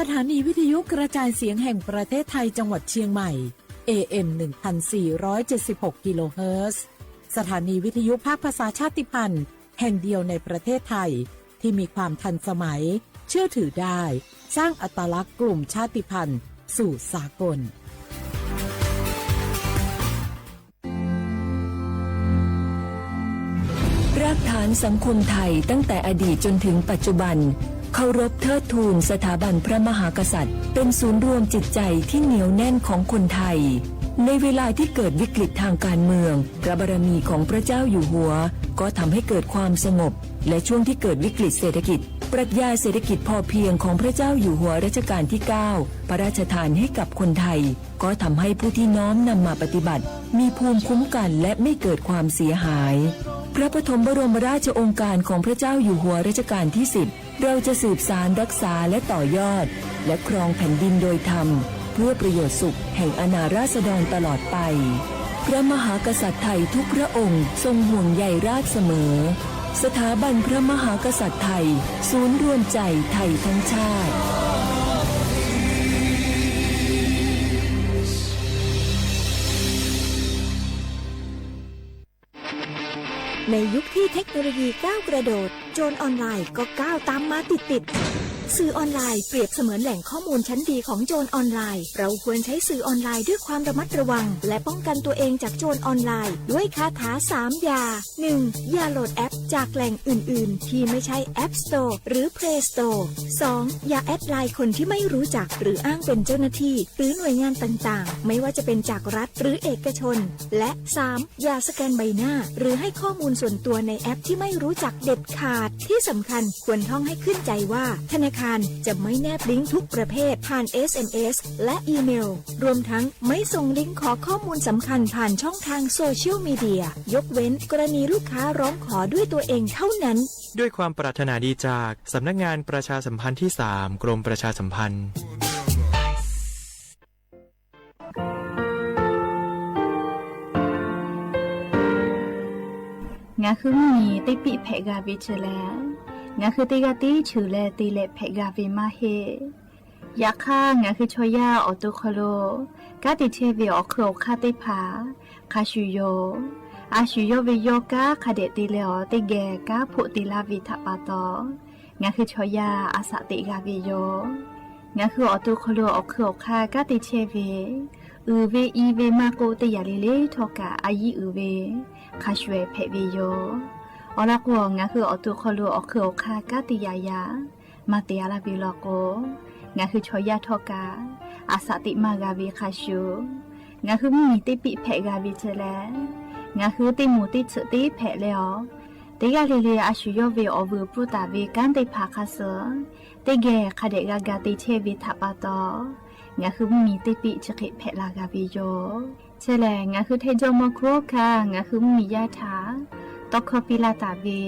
สถานีวิทยุกระจายเสียงแห่งประเทศไทยจังหวัดเชียงใหม่ เอเอ็ม หนึ่งพันสี่ร้อยเจ็ดสิบหก กิโลเฮิรตซ์ สถานีวิทยุภาคภาษาชาติพันธุ์แห่งเดียวในประเทศไทย ที่มีความทันสมัย เชื่อถือได้ สร้างอัตลักษณ์กลุ่มชาติพันธุ์สู่สากล รากฐานสังคมไทยตั้งแต่อดีตจนถึงปัจจุบัน เคารพเทิดทูนสถาบันพระมหากษัตริย์ เป็นศูนย์รวมจิตใจที่เหนียวแน่นของคนไทย ในเวลาที่เกิดวิกฤตทางการเมือง พระบารมีของพระเจ้าอยู่หัว ก็ทำให้เกิดความสงบ และช่วงที่เกิดวิกฤตเศรษฐกิจ ปรัชญาเศรษฐกิจพอเพียงของพระเจ้าอยู่หัวรัชกาลที่ เก้า พระราชทานให้กับคนไทย ก็ทำให้ผู้ที่น้อมนำมาปฏิบัติ มีภูมิคุ้มกันและไม่เกิดความเสียหาย พระปฐมบรมราชโองการของพระเจ้าอยู่หัวรัชกาลที่ สิบ เราจะสืบสานรักษาและต่อยอด และครองแผ่นดินโดยธรรม เพื่อประโยชน์สุขแห่งอาณาราษฎรตลอดไป พระมหากษัตริย์ไทยทุกพระองค์ทรงห่วงใยราษฎร์เสมอ สถาบันพระมหากษัตริย์ไทย ศูนย์รวมใจไทยทั้งชาติ ในยุคที่เทคโนโลยีก้าวกระโดด โจรออนไลน์ก็ก้าวตามมาติดๆ สื่อออนไลน์เปรียบเสมือนแหล่งข้อมูลชั้นดีของโจรออนไลน์ เราควรใช้สื่อออนไลน์ด้วยความระมัดระวัง และป้องกันตัวเองจากโจรออนไลน์ ด้วยคาถาสามอย่า หนึ่ง อย่าโหลดแอปจากแหล่งอื่นๆ ที่ไม่ใช่ App Store หรือ Play Store สอง อย่าแอดไลน์คนที่ไม่รู้จัก หรืออ้างเป็นเจ้าหน้าที่ หรือหน่วยงานต่างๆ ไม่ว่าจะเป็นจากรัฐหรือเอกชน และ สาม อย่าสแกนใบหน้า หรือให้ข้อมูลส่วนตัวในแอปที่ไม่รู้จักเด็ดขาด ที่สำคัญควรท่องให้ขึ้นใจว่า ธนาคารจะไม่แนบลิงก์ทุกประเภทผ่าน เอสเอ็มเอส และอีเมล รวมทั้งไม่ส่งลิงก์ขอข้อมูลสำคัญผ่านช่องทางโซเชียลมีเดีย ยกเว้นกรณีลูกค้าร้องขอด้วยตัวเองเท่านั้น ด้วยความปรารถนาดีจากสำนักงานประชาสัมพันธ์ที่ สาม กรมประชาสัมพันธ์ Ngaˬ hui mvuhˇ miˬ teˇ piˆ hpehꞈ g'a ve chi lehˬ, ngaˬ hui teˇ g'aˇ tiˉ cheuˬ leh te leh hpehꞈ g'a ve maˇ heˆ. Yaꞈ hk'aˇ, ngaˬ hui chaw yaˇ awˬ to hk'aw lo kanˉ te chehˇ ve awˬ hk'eun awˬ hk'aˇ teˇ hpaˍ hk'a shuˍ yoˬ. A shu yawˇ ve yawˇ kanˉ hk'a dehꞈ te leh awˬ teˇ geh kanˉ hpoˆ te laˇ ve htaꞈ pa taw, ngaˬ hui chaw yaˇ a shaꞈ teꞈ g'a ve yoˬ. Ngaˬ hui awˬ to hk'aw lo awˬ hk'eun awˬ hk'aˇ kanˉ te chehˇ ve, uiˍ ve i ve maˇ k'oˆ, teˇ yanˇ le le htawˇ kaꞈ a yiˇ uiˍ ve hk'a shuˍ ehˍ hpehꞈ ve yoˬ. Awˬ lawn k'o, ngaˬ hui awˬ to hk'aw lo awˬ hk'eun awˬ hk'aˇ kanˉ te yaꞈ yaꞈ maˇ te a laˇ ve law k'o, ngaˬ hui chaw yaˇ htawˇ kaꞈ a shaꞈ teꞈ maˇ g'a ve hk'a shuˍ, ngaˬ hui mvuhˇ miˬ teˇ piˆ hpehꞈ g'a ve chi lehˬ, ngaˬ hui teˇ moˍ teˇ tsuhꞈ teˇ hpehꞈ leh awˬ, teˇ g'aˇ le le a shu yawˇ ve awˬ vuiˬ pfuhˇ taˍ ve kanˉ teˇ hpaˍ hk'a suh teˇ geh hk'a dehꞈ g'a ga te chehˇ ve htaꞈ pa taw, ngaˬ hui mvuhˇ miˬ teˇ piˆ chi hk'e hpehꞈ la g'a ve yoˬ. Chi lehˬ, ngaˬ hui hteˇ jawˇ mawˇ hkuˇ hawˉ hkanˇ ngaˬ hui mvuhˇ miˬ yaˇ htaꞈ tawˇ hkawˇ piˇ laˇ taˍ ve,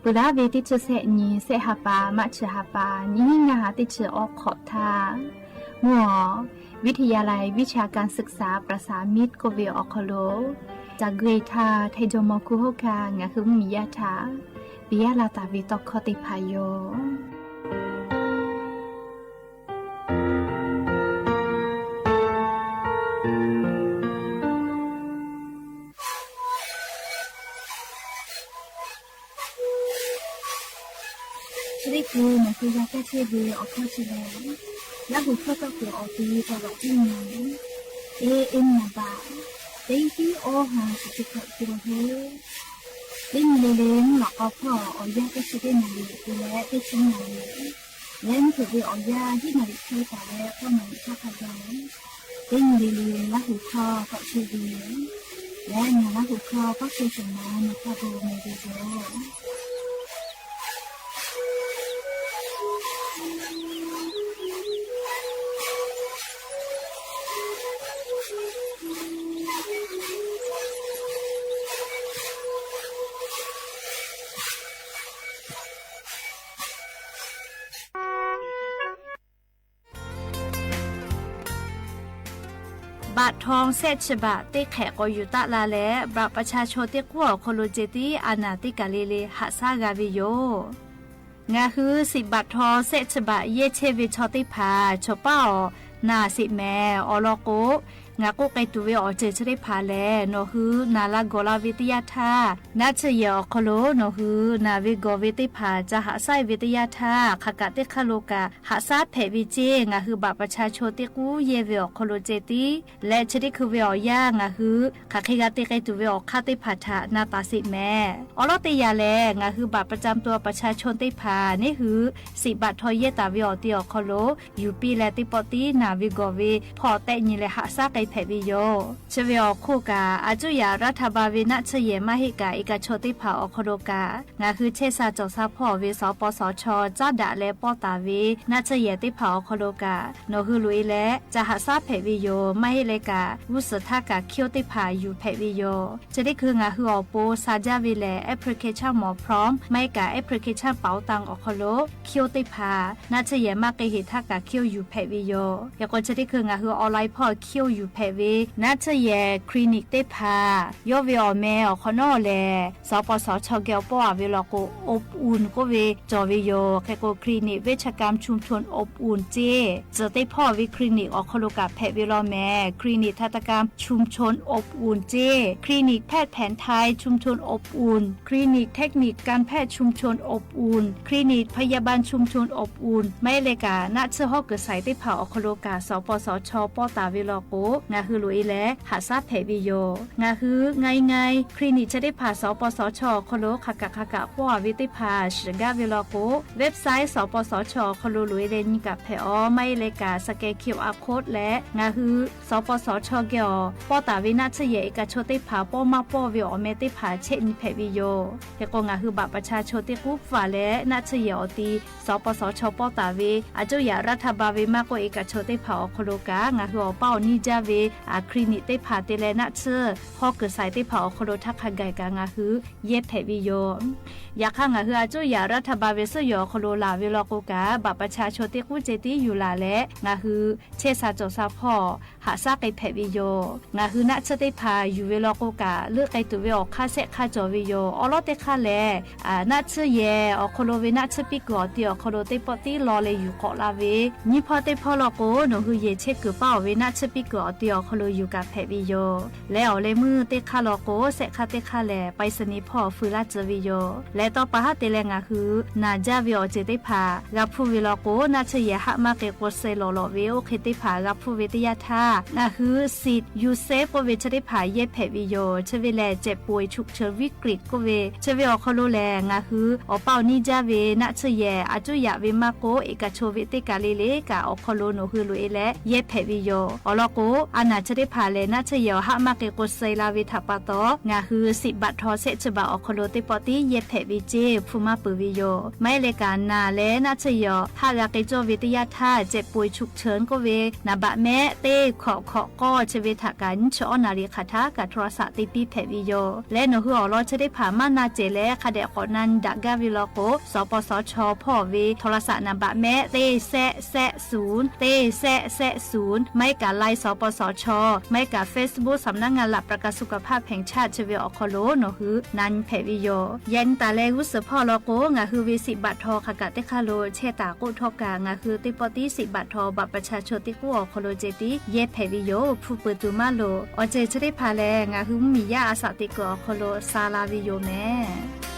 peuˬ laˇ ve teˇ chi sehˆ nyi, sehˆ ha pa maˆ chi ha pa, nyiˇ hinˉ ngaˇ ha teˇ chi awˇ hk'awꞈ htaˇ, mvuhˇ awˬ วิทยาลัยวิชาการศึกษาประสานมิตร k'oˆ ve awˬ hk'aw lo ca gui htaˇ, hteˇ jawˇ mawˇ hkuˇ hawˉ hkanˇ ngaˬ hui mvuhˇ miˬ yaˇ htaꞈ piˇ laˇ taˍ ve tawˇ hkawˇ teˇ hpaˍ yoˬ. Hk'e te leh, ngaˬ hui g'a kaˇ chehˇ ve awˬ hkawˇ chi lehˬ, Laˇ huˍ hkawˇ tawˆ kuiˬ awˬ ti pa vaꞈ tiˉ nyi, A M naˍ baꞈ teˇ hiˉ awˇ ha chi teˇ hkawꞈ k'oˆ ve, teˇ nyi le le mvuhˇ laꞈ k'aw hpawˇ awˬ yanˇ teˇ chi teˇ naˍ riˍ te leh teˇ chi naˍ riˍ, leh mvuhˇ hpeuꞈ ve awˬ yanˇ hiˉ naˍ riˍ hk'e taˍ leh k'awˇ naˍ riˍ hk'aˇ hk'a gaˬ, teˇ nyi le le Laˇ huˍ hkawˇ tawˆ chehˇ ve yoˬ. Leh ngaˬ Laˇ huˍ hkawˇ k'awꞈ chehˇ shawˍ ma naˍ hk'aˇ bon meh ve yoˬ. Baꞈ htaw shehˆ chi baꞈ teˇ hk'ehꞈ k'awꞈ yuˬ taˆ la leh, baꞈ ประชาชน teˇ k'oˆ awˬ hk'aw lo ceh tiˉ a naˍ teˇ kaˬ le le haꞈ shaˉ g'a ve yoˬ. Ngaˬ hui siꞈ baꞈ htaw shehˆ chi baꞈ yehˇ chehˇ ve chaw teˇ hpaˍ chawˬ paˉ awˬ naˬ sheˍ mehˍ. Awˬ lawn k'o, ngaˬ k'oˆ k'ai tuˬ ve awˬ ceuˬ chi teˇ hpaˍ lehˬ, nawˬ hui naˬ la gawˬ la ve teˇ yanˇ htaˇ, naˆ tsuhˇ yehˬ awˬ hk'aw lo nawˬ hui naˬ ve gawˬ ve teˇ hpaˍ ca haꞈ shaˉ ve teˇ yanˇ htaˇ, hk'aˬ kaꞈ teˇ hk'aˇ lo kaꞈ haꞈ shaˉ hpehꞈ ve ceˇ. Ngaˬ hui บัตรประชาชน teˇ k'uˉ yehˇ ve awˬ hk'aw lo ceh tiˉ leh, chi teˇ hkui ve awˬ yanˇ ngaˬ hui hk'aˬ hk'e g'a te k'ai tuˬ ve awˬ hk'aˇ teˇ hpaˍ htaꞈ na taˍ sheˍ mehˍ. Awˬ lawn teˇ yanˇ lehˬ, ngaˬ hui บัตรประจำตัวประชาชน teˇ hpaˍ neˉ hui siꞈ baꞈ htaw yehˇ taˍ ve awˬ ti awˬ hk'aw lo yuˬ piˇ leh, teˇ pawˆ tiˉ naˬ ve gawˬ ve hpawˇ tehˆ nyi leh haꞈ shaˉ k'ai hpehꞈ ve yoˬ. Chi ve awˬ hk'oˆ kaꞈ, a cuˇ yaꞈ รัฐบาล ve naˆ tsuhˇ yehˬ maˇ heˆ kaꞈ, e kaꞈ chaw teˇ hpaˍ awˬ hk'aw lo kaꞈ, ngaˬ hui chehˇ sha cawˬ sha hpawˇ ve สปสช. caˉ daꞈ leh pawˇ taˍ ve naˆ tsuhˇ yehˬ teˇ hpaˍ awˬ hk'aw lo kaꞈ, nawˬ hui loꞈ e leh ca haꞈ shaˉ hpehꞈ ve yoˬ. Maˇ heˆ leh kaꞈ, g'uˇ suhˍ htaˇ kaꞈ คิว teˇ hpaˍ yuˬ hpehꞈ ve yoˬ. Chi teˇ hkui ngaˬ hui awˬ pon sha jaˇ ve lehˬ, application หมอพร้อม maˇ heˆ kaꞈ application 保单 awˬ hk'aw lo คิว teˇ hpaˍ naˆ tsuhˇ yehˬ maˇ k'ai heˍ htaˇ kaꞈ คิว yuˬ hpehꞈ ve yoˬ. Hk'e k'o, chi teˇ hkui ngaˬ hui online hpawˇ คิว yuˬ hpehꞈ ve naˆ tsuhˇ yehˬ คลินิก teˇ hpaˍ yawˇ ve awˬ meh awˬ hk'awꞈ nawˉ lehˬ, สปสช. geh awˬ pawˆ a ve law k'o, อบอุ่น k'oˆ ve cawˬ ve yoˬ. Hk'e k'o, คลินิกเวชกรรมชุมชนอบอุ่น ceˇ, tcuhˬ teˇ hpawˇ ve คลินิก awˬ hk'aw lo kaꞈ hpehꞈ ve law mehˍ. คลินิกทันตกรรมชุมชนอบอุ่น ceˇ, คลินิกแพทย์แผนไทยชุมชนอบอุ่น คลินิกเทคนิคการแพทย์ชุมชนอบอุ่น คลินิกพยาบาลชุมชนอบอุ่น maˇ heˆ leh kaꞈ, naˆ tsuhˇ hawˉ kuiˬ shaiˍ teˇ hpaˍ awˬ hk'aw lo kaꞈ สปสช. pawˇ taˍ ve law k'o, ngaˬ hui loꞈ e leh haꞈ shaˉ hpehꞈ ve yoˬ. Ngaˬ hui ngaˬ e ngaˬ e คลินิก chi teˇ hpaˍ สปสช. awˬ hk'aw lo hk'aˬ kaꞈ hk'aˬ kaꞈ pawˇ a ve teˇ hpaˍ shiˍ gaˇ ve law k'o, website สปสช. awˬ hk'aw lo loꞈ e leh nyi kaꞈ hpehꞈ aˬ. Maˇ heˆ leh kaꞈ, scan QR code leh ngaˬ hui สปสช. geh awˬ pawˇ taˍ ve naˆ tsuhˇ yehˬ e kaꞈ chaw teˇ hpaˍ pawˇ maˇ pawˇ ve awˬ meh teˇ hpaˍ chehˆ nyi hpehꞈ ve yoˬ. Hk'e k'o, ngaˬ hui บัตรประชาชน teˇ k'uˉ pfuhˍ leh naˆ tsuhˇ yehˬ awˬ ti สปสช. pawˇ taˍ ve a cuˇ yaꞈ รัฐบาล ve maˇ k'oˆ, e kaꞈ chaw teˇ hpaˍ awˬ hk'aw lo kaꞈ, ngaˬ hui awˬ paˇ awˬ niˇ jaˇ ve คลินิก teˇ hpaˍ te leh naˆ tsuhˇ hawˉ kuiˬ shaiˍ teˇ hpaˍ awˬ hk'aw lo htaˇ hk'a gaˬ kaꞈ ngaˬ hui yehˇ hpehꞈ ve yoˬ. Yaꞈ hk'aˇ, ngaˬ hui a cuˇ yaꞈ รัฐบาล ve suhˉ yehˬ awˬ hk'aw lo laˬ ve law k'o kaꞈ, บัตรประชาชน teˇ k'uˉ ceh tiˉ yuˬ laˬ leh, ngaˬ hui chehˇ sha cawˬ sha hpawˇ haꞈ shaˉ k'ai hpehꞈ ve yoˬ. Ngaˬ hui naˆ tsuhˇ teˇ hpaˍ yuˬ ve law k'o kaꞈ, leuˆ k'ai tuˬ ve awˬ hk'aˇ shehˆ hk'aˇ cawˬ ve yoˬ. Awˬ lawn teˇ hk'aˇ lehˬ, naˆ tsuhˇ yehˬ awˬ hk'aw lo ve naˆ tsuhˇ piˇ kuiˬ awˬ ti awˬ hk'aw lo teˇ pawˆ tiˉ law leh yuˬ k'awꞈ la ve, nyiˇ hpawˇ teˇ hpawˇ law k'o, nawˬ hui yehˬ chehˇ kuiˬ paˇ awˬ ve naˆ tsuhˇ piˇ kuiˬ awˬ ti awˬ hk'aw lo yuˬ kaꞈ hpehꞈ ve yoˬ. Leh awˬ leh meuˇ teˇ hk'aˇ law k'o, shehˆ hk'aˇ teˇ hk'aˇ lehˬ, ไปรษณีย์ hpawˇ feu laˇ tcuh ve yoˬ. Leh tawˇ pa haˉ te leh ngaˬ hui naˬ jaˇ ve awˬ ceuˬ teˇ hpaˍ g'a hpuˇ ve law k'o, naˆ tsuhˇ yehˬ haˆ maˇ k'ai k'o suh lawˬ lawꞈ ve oˇ hk'e teˇ hpaˍ g'a hpuˇ ve teˇ yanˇ htaˇ, ngaˬ hui สิทธิ์ยูเซฟ k'oˆ ve chi teˇ hpaˍ yehˇ hpehꞈ ve yoˬ. Chi ve lehˬ, เจ็บป่วยฉุกเฉินวิกฤต k'oˆ ve, chi ve awˬ hk'aw lo lehˬ, ngaˬ hui awˬ paˇ awˬ niˇ jaˇ ve naˆ tsuhˇ yehˬ a cuˇ yaꞈ ve maˇ k'oˆ, e kaꞈ chaw ve teˇ kaˬ le le kaꞈ awˬ hk'aw lo nawˬ hui loꞈ e leh yehˇ hpehꞈ ve yoˬ. Awˬ lawn k'o, a naˬ chi teˇ hpaˍ lehˬ, naˆ tsuhˇ yehˬ awˬ haˆ maˇ k'ai k'o suh la ve htaꞈ pa taw, ngaˬ hui สิทธิ์บัตรทอง shehˆ chi baꞈ awˬ hk'aw lo teˇ pawˆ tiˉ yehˇ hpehꞈ ve ceˇ hpu maˇ peuˬ ve yoˬ. Maˇ heˆ leh kaꞈ, naˬ leh naˆ tsuhˇ yehˬ awˬ haˆ g'a k'ai cawˇ ve teˇ yanˇ htaˇ, เจ็บป่วยฉุกเฉิน k'oˆ ve, naˍ baꞈ mehˆ teˇ hkawꞈ hkawꞈ k'awˇ chi ve htaꞈ kaꞈ nyiˇ chi awˉ naˍ riˍ hk'aˬ htaˇ kaꞈ โทรศัพท์ te piˇ hpehꞈ ve yoˬ. Leh nawˬ hui awˬ lawn chi teˇ hpaˍ maˇ na cehˬ leh hk'a dehꞈ k'awꞈ na nyi daꞈ gaˇ ve law k'o, สปสช. hpawˇ ve โทรศัพท์ naˍ baꞈ mehˆ teˇ shehˆ shehˆ ศูนย์ teˇ shehˆ shehˆ ศูนย์, maˇ heˆ kaꞈ ไลน์ สปสช. maˇ heˆ kaꞈ Facebook สำนักงานหลักประกันสุขภาพแห่งชาติ chi ve awˬ hk'aw lo nawˬ hui na nyi hpehꞈ ve yoˬ. Yaꞈ nyi taˍ leh g'uˇ suhˍ hpawˇ law k'o, ngaˬ hui ve สิทธิ์บัตรทอง hk'aˬ kaꞈ teˇ hk'aˇ lo chehˇ taˍ k'oˆ htawˇ kaꞈ, ngaˬ hui teˇ pawˆ tiˉ สิทธิ์บัตรทอง บัตรประชาชน teˇ k'uˉ awˬ hk'aw lo ceh tiˉ yehˇ hpehꞈ ve yoˬ. Hpu peuˬ tuˬ maˇ loˍ. Awˬ ceuˬ chi teˇ hpaˍ lehˬ, ngaˬ hui mvuhˇmiˬ yaˇ a shaꞈ teꞈ kuiˬ awˬ hk'aw lo sha la ve yoˬ mehˍ.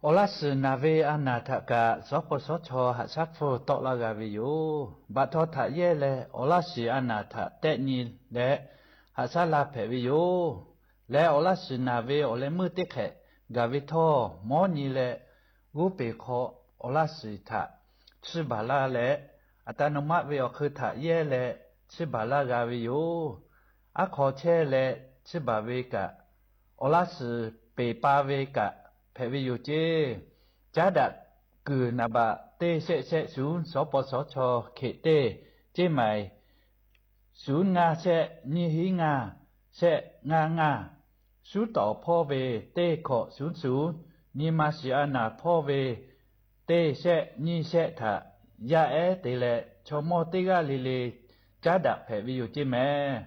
Awˬ laˇ shiˍ naˬ ve a naˬ htaꞈ kaꞈ สปสช. haꞈ shaˉ hpfuhˇ tawˆ laˇ g'a ve yoˬ. Baꞈ htaw htaꞈ yehˇ leh awˬ laˇ shiˍ a naˬ htaꞈ tehˆ nyi leh haꞈ shaˉ la hpehꞈ ve yoˬ. Leh awˬ laˇ shiˍ naˬ ve awˬ leh meuˇ teˇ hk'ehꞈ gaˬ ve htawˇ, mawˉ nyi leh g'oˇ peˬ hk'aw awˬ laˇ shiˍ htaꞈ chiˇ baˬ laˇ leh, อัตโนมัติ ve awˬ hk'eun htaꞈ yehˇ leh chiˇ baˬ laˇ g'a ve yoˬ. Aˉ hk'aw chehˇ leh chiˇ baˬ ve kaꞈ, awˬ laˇ shiˍ peˬ pa ve kaꞈ hpehꞈ ve yoˬ ceˇ. Caˉ daꞈ kuiˬ naˍ baꞈ teˇ shehˆ shehˆ ศูนย์ สปสช. hkeꞈ teˇ, ceˇ maiˍ ศูนย์ ngaˇ shehˆ nyiˇ hiˉ ngaˇ shehˆ ngaˇ ngaˇ, suˉ tawˍ hpawˇ ve teˇ hkawꞈ ศูนย์ศูนย์, nyi ma shiˍ a naˬ hpawˇ ve teˇ shehˆ nyiˇ shehˆ htaꞈ yaˇ ehˉ te leh chaw mawˇ teˇ g'aˇ le le caˉ daꞈ hpehꞈ ve yoˬ ceˇ mehˍ.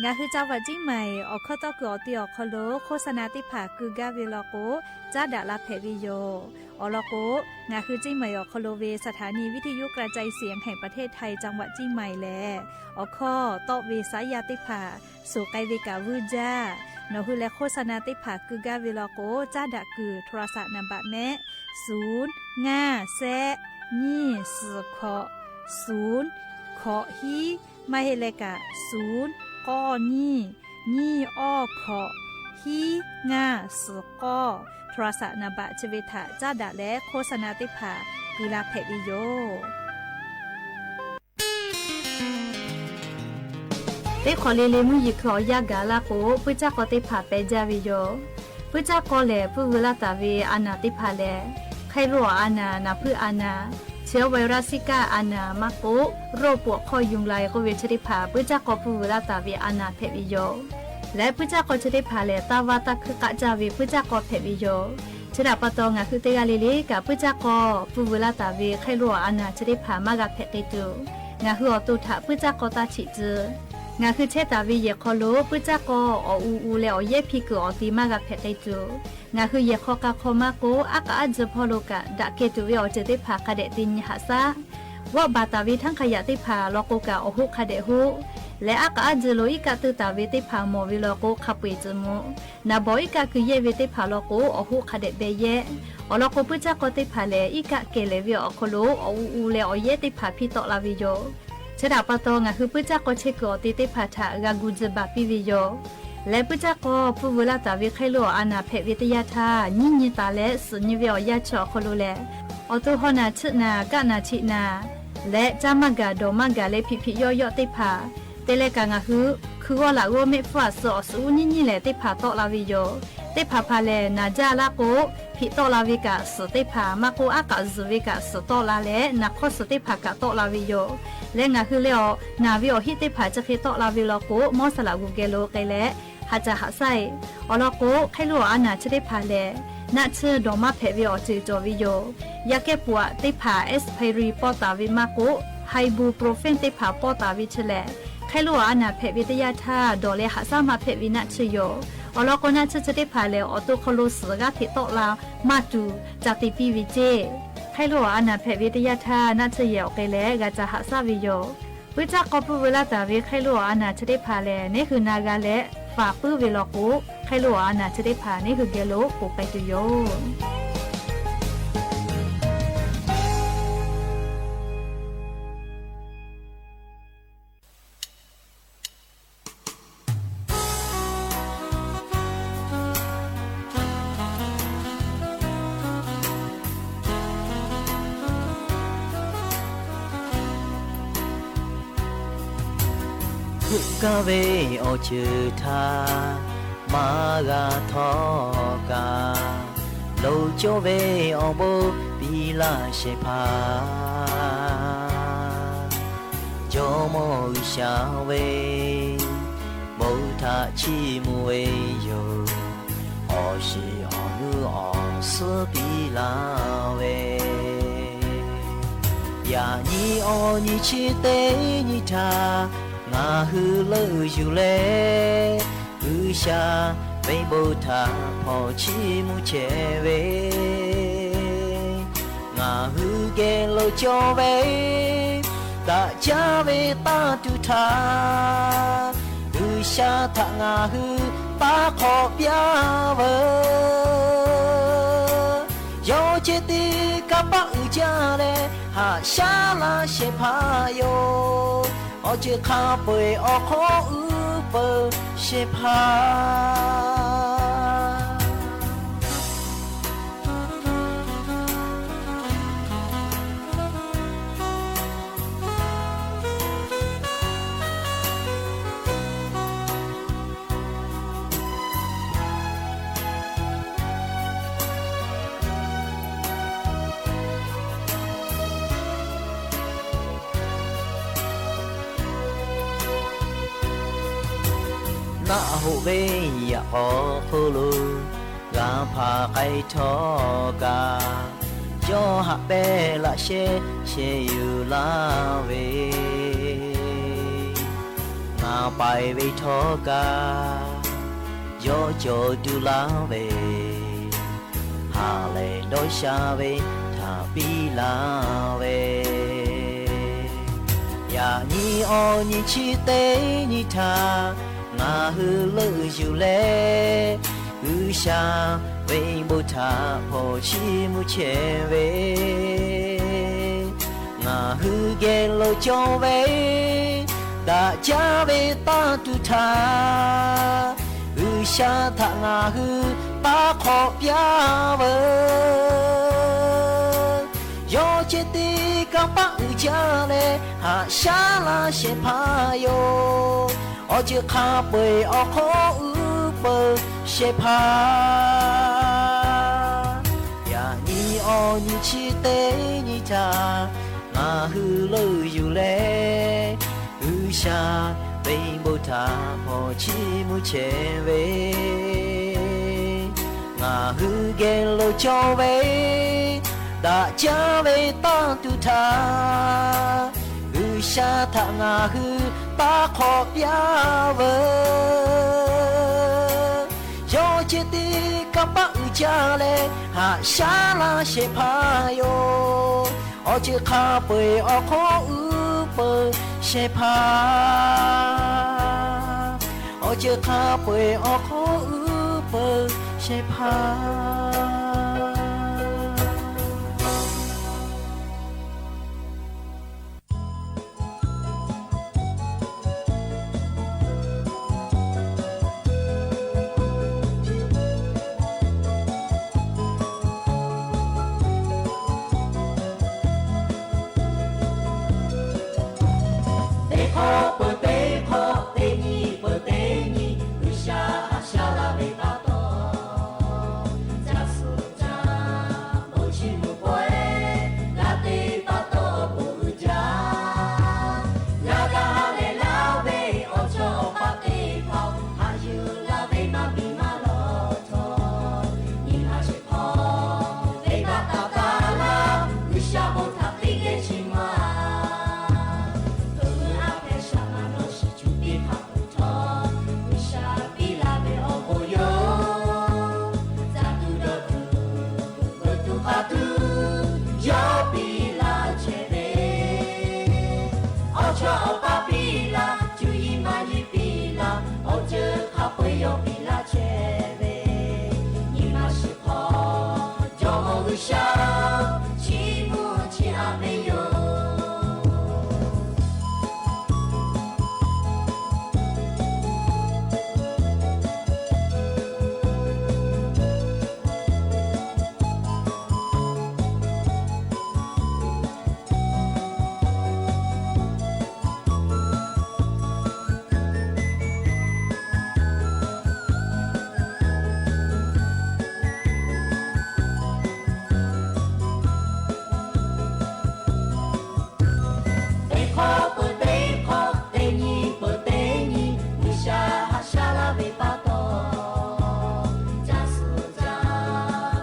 Ngaˬ hui จังหวัดเชียงใหม่ awˬ hkawˇ tawˇ kuiˬ awˬ te awˬ hk'aw lo โฆษณา teˇ hpaˍ keu gaˇ ve law k'o, caˉ daꞈ la hpehꞈ ve yoˬ. Awˬ lawn k'o, ngaˬ hui เชียงใหม่ awˬ hk'aw lo ve สถานีวิทยุกระจายเสียงแห่งประเทศไทย จังหวัดเชียงใหม่ lehˬ, awˬ hkawˇ tawˆ ve saˉ yaˇ teˇ hpaˍ suhˍ k'ai ve kaꞈ vuiˇ jaˇ. Nawˬ hui leh โฆษณา teˇ hpaˍ keu gaˇ ve law k'o, caˉ daꞈ kuiˬ โทรศัพท์ นามบัตร mehˆ, suˍ, ngaˇ, sehˆ, nyiˇ, suhˍ, hkawꞈ, suˍ, hkawꞈ, hiˉ, maˇ heˆ leh kaꞈ, suˍ, k'awˇ, nyiˇ, nyiˇ, awˇ, hkawꞈ, hiˉ, ngaˇ, suhˍ, k'awˇ, โทรศัพท์ นามบัตร chi ve htaꞈ caˉ daꞈ leh โฆษณา teˇ hpaˍ keu la hpehꞈ ve yoˬ. Teˇ hk'awꞈ le le mvuhˇ yeˬ hkui awˬ yanˇ gaˬ laˇ k'o, puiˉ caˇ k'aw teˇ hpaˍ peh jaˇ ve yoˬ. Puiˉ caˇ k'aw lehˬ, puiˇ veu laˇ taˍ ve a naˬ teˇ hpaˍ lehˬ, hk'e lo awˬ a naˬ, naˍ hpuiˇ a naˬ, เชื้อไวรัสซิก้า a naˬ maˇ k'oˆ, โรคปวดข้อยุงลาย k'oˆ ve chi teˇ hpaˍ puiˉ caˇ k'aw puiˇ veu laˇ taˍ ve a naˬ hpehꞈ ve yoˬ. Leh puiˉ caˇ k'aw chi teˇ hpaˍ lehˬ, taˇ vaˇ taˇ hkuiˇ k'aˆ caˇ ve puiˉ caˇ k'aw hpehꞈ ve yoˬ. Chi htaꞈ pa taw, ngaˬ hui teˇ g'aˇ le le kaꞈ puiˉ caˇ k'aw puiˇ veu laˇ taˍ ve hk'e lo awˬ a naˬ chi teˇ hpaˍ maˇ g'a hpehꞈ k'ai tuˬ, ngaˬ hui awˬ to htaꞈ puiˉ caˇ k'aw taˇ htiꞈ tcuh. Ngaˬ hui chehˇ taˍ ve yehˬ hk'aw lo puiˉ caˇ k'aw awˬ u u leh awˬ yehˉ hpiˇ kuiˬ awˬ te maˇ g'a hpehꞈ k'ai tuˬ, ngaˬ hui yehˬ hk'aw k'a hk'aw maˇ k'oˆ, aˉ k'aˉ aˉ tcuh hpawˇ lo kaꞈ daꞈ keh tuˬ ve awˬ ceuˬ teˇ hpaˍ hk'a dehꞈ te nyi haꞈ shaˉ. G'awˆ baˬ taˍ ve htaˇ hk'a yaꞈ teˇ hpaˍ law k'o kaꞈ awˬ hoˆ hk'a dehꞈ hoˆ. Leh aˉ k'aˉ aˉ tcuh lo iˉ kaˆ teuˇ taˍ ve teˇ hpaˍ mawˬ ve law k'o, hk'a peu eˬ tcuh mvuh. Naˍ bawˬ iˉ kaˆ keu yehˇ ve teˇ hpaˍ law k'o, awˬ hoˆ hk'a dehꞈ beh yehˇ. Awˬ lawn k'o, puiˉ caˇ k'aw teˇ hpaˍ lehˬ, iˉ kaˆ kehˬ lehˍ ve awˬ hk'aw lo awˬ u u leh awˬ yehˉ teˇ hpaˍ hpiˇ tawˆ la ve yoˬ. Chi htaꞈ pa taw, ngaˬ hui puiˉ caˇ k'aw chehˇ kuiˬ awˬ te teˇ hpaˍ htaꞈ g'a gu tcuh baˬ piˇ ve yoˬ. Leh puiˉ caˇ k'aw puiˇ veu laˇ taˍ ve hk'e lo awˬ a naˬ hpehꞈ ve teˇ yanˇ htaˇ, nyiˉ nyi taˍ leh suhˍ nyi ve awˬ yanˇ chi awˬ hk'aw lo lehˬ, awˬ to haw naˬ chiˆ naˬ kaˆ naˬ htiꞈ naˬ leh caˇ maˇ gaˬ dawˬ maˇ gaˬ leh hpiꞈ hpiꞈ yawˆ yawˆ teˇ hpaˍ te leh kaꞈ, ngaˬ hui hkui g'awˇ laꞈ g'awˇ mehˆ hpfuhˇ aˬ suh awˬ suhˍ uˉ nyiˉ nyiˉ lehˬ teˇ hpaˍ tawˆ la ve yoˬ. Teˇ hpaˍ hpaˍ lehˬ, naˬ jaˇ laˇ k'o, hpiꞈ tawˆ la ve kaꞈ suhˍ teˇ hpaˍ maˇ k'oˆ, aˉ k'aꞈ zuhˬ ve kaꞈ suhˍ tawˆ la leh, naˬ hk'awˇ suhˍ teˇ hpaˍ kaꞈ tawˆ la ve yoˬ. Leh ngaˬ hui leh awˬ naˬ ve awˬ hiˆ teˇ hpaˍ chi hk'e tawˆ la ve law k'o, mawˇ saˍ laꞈ g'uˬ geh lo k'ai leh haꞈ caˬ haꞈ shaˉ e. Awˬ lawn k'o, hk'e lo awˬ a naˬ chi teˇ hpaˍ lehˬ, naˆ tsuhˇ dawˬ maˇ hpehꞈ ve awˬ ceuˬ cawˬ ve yoˬ. Yaˇ kehˉ pfuhˍ aꞈ teˇ hpaˍ expiry pawˇ taˍ ve maˇ k'oˆ, ibuprofen teˇ hpaˍ pawˇ taˍ ve chi lehˬ, hk'e lo awˬ a naˬ hpehꞈ ve teˇ yanˇ htaˇ dawˬ leh haꞈ shaˉ maˇ hpehꞈ ve naˆ tsuhˇ yoˬ. Awˬ lawn k'o, naˆ tsuhˇ chi teˇ hpaˍ lehˬ, awˬ to hk'aw lo suhˍ g'aˇ hteꞈ tawˆ la maˇ tuˬ ca te piˇ ve ceˇ. Hk'e lo awˬ a naˬ hpehꞈ ve teˇ yanˇ htaˇ, naˆ tsuhˇ yehˬ awˬ k'ai leh g'a ca haꞈ shaˉ ve yoˬ. Puiˉ caˇ k'aw puiˇ veu laˇ taˍ ve hk'e lo awˬ a naˬ chi teˇ hpaˍ lehˬ, neˉ hui na g'a leh faˍ puiˉ ve law k'o, hk'e lo awˬ a naˬ chi teˇ hpaˍ neˉ hui geh lo k'oˍ k'ai tuˬ yoˬ. Heuˆ gaˇ ve awˬ ceuˬ htaꞈ maˇ g'a htawˇ kaꞈ, loˍ cawˇ ve awˬ bon piˇ laˇ shehˍ hpaˇ. Jawˇmawˇ G'uiˬsha ve bon htaꞈ chiˇ mvuh ve yoˬ. Awˬ shiˍ awˬ nuˇ awˬ suhˉ piˇ laˇ ve, yaꞈ nyi awˬ nyi chi teˇ nyi htaꞈ ngaˬ hui leuˆ yuˬ leh, G'uiˬsha ve bon htaꞈ hpawnˬ chiˇ mvuh chehˇ ve, ngaˬ hui geh lo cawˇ ve daꞈ jaˇ ve tanˇ tuˬ htaꞈ G'uiˬsha htaꞈ ngaˬ hui taˇ hk'awꞈ piˇ veuˬ. Yawˇ ceh tiˉ kanˇ paˆ uiˍ jaˇ leh haꞈ shaˉ laˇ shehˍ hpaˇ yoˬ. Awˬ ceuˬ hk'a peu eˬ awˬ hk'aw uˉ peunˍ shehˍ hpaˇ. Naˆ hoꞈ ve yaꞈ k'aw hk'oˆ lo g'a hpaˍ k'ai htawˇ kaꞈ, yawˇ haꞈ pehnˇ laꞈ sheh sheh yuˬ laˇ ve, ngaˬ paiˍ ve htawˇ kaꞈ yawˇ cawˬ tuˬ laˇ ve, ha lehˬ dawˇ sha ve htaꞈ piˇ laˇ ve. Yaꞈ nyi awˬ nyi chi teˇ nyi htaꞈ ngaˬ hui leuˆ yuˬ leh, G'uiˬsha ve bon htaꞈ hpawnˬ chiˇ mvuh chehˇ ve, ngaˬ hui geh lo cawˇ ve daꞈ jaˇ ve tanˇ tuˬ htaꞈ G'uiˬsha htaꞈ ngaˬ hui taˇ hk'awꞈ piˇ veuˬ. Yawˇ ceh tiˉ kanˇ paˆ uiˍ jaˇ leh haꞈ shaˉ laˇ shehˍ hpaˇ yoˬ. Awˬ ceuˬ hk'a peu-eˬ awˬ hk'oˆ uˉ peunˍ shehˍ hpaˇ, yaꞈ nyi awˬ nyi chi teˇ nyi htaꞈ ngaˬ hui leuˆ yuˬ leh, G'uiˬsha ve bon htaꞈ hpawnˬ chiˇ mvuh chehˇ ve, ngaˬ hui geh lo cawˇ ve daꞈ jaˇ ve tanˇ tuˬ htaꞈ G'uiˬsha htaꞈ ngaˬ hui taˇ hk'awꞈ piˇ veuˬ. Yawˇ ceh tiˉ kanˇ paˆ uiˍ jaˇ leh haꞈ shaˉ laˇ shehˍ hpaˇ yoˬ. Awˬ ceuˬ hk'a peu-eˬ awˬ hk'oˆ uˉ peunˍ shehˍ hpaˇ, awˬ ceuˬ hk'a peu-eˬ awˬ hk'oˆ uˉ peunˍ shehˍ hpaˇ. Teˇ hk'awꞈ peuˬ teˇ hk'awꞈ, teˇ nyi peuˬ teˇ nyi, G'uiˬsha haꞈ shaˉ laˇ ve pa taw, caˇ suhˍ caˇ bon chiˇ mvuh pawehˇ g'a te pa taw, bon uiˍ jaˇ. G'a daꞈ leh laˇ ve awˬ chawˇ awˬ paˆ teˇ hpaˍ, haꞈ yuˬ la ve maˇ biˇ maˇ lawˬ htawˇ, nyi ma shiˍ hk'aw venˇbaˆ taˍ taˍ laˇ, G'uiˬsha bon htaꞈ teˇ geh chi ma. Heuˆ meuˇ aˉ hpehꞈ shaˍ ma nawˬ shiˍ cuˇ piˇ hk'a peu htawˇ, G'uiˬsha piˇ laˇ ve awˬ bon yoˬ. Caˇ tuˬ dawˬ tuˬ, veuꞈ tuˬ k'aˇ tuˬ, yawˇ piˇ laˇ chehˇ ve. Awˬ chawˇ awˬ paˆ piˇ laˇ, cuˇ yiˍ maˇ yiˍ piˇ laˇ, awˬ ceuˬ hk'a peu-eˬ yawˇ piˇ laˇ chehˇ ve. Nyi ma shiˍ hk'aw, Jawˇmawˇ G'uiˬsha chiˇ mvuh chiˇ aꞈ ve yoˬ. Teˇ hk'awꞈ peuˬ teˇ hk'awꞈ, teˇ nyi peuˬ teˇ nyi, G'uiˬsha haꞈ shaˉ laˇ ve pa taw, caˇ suhˍ caˇ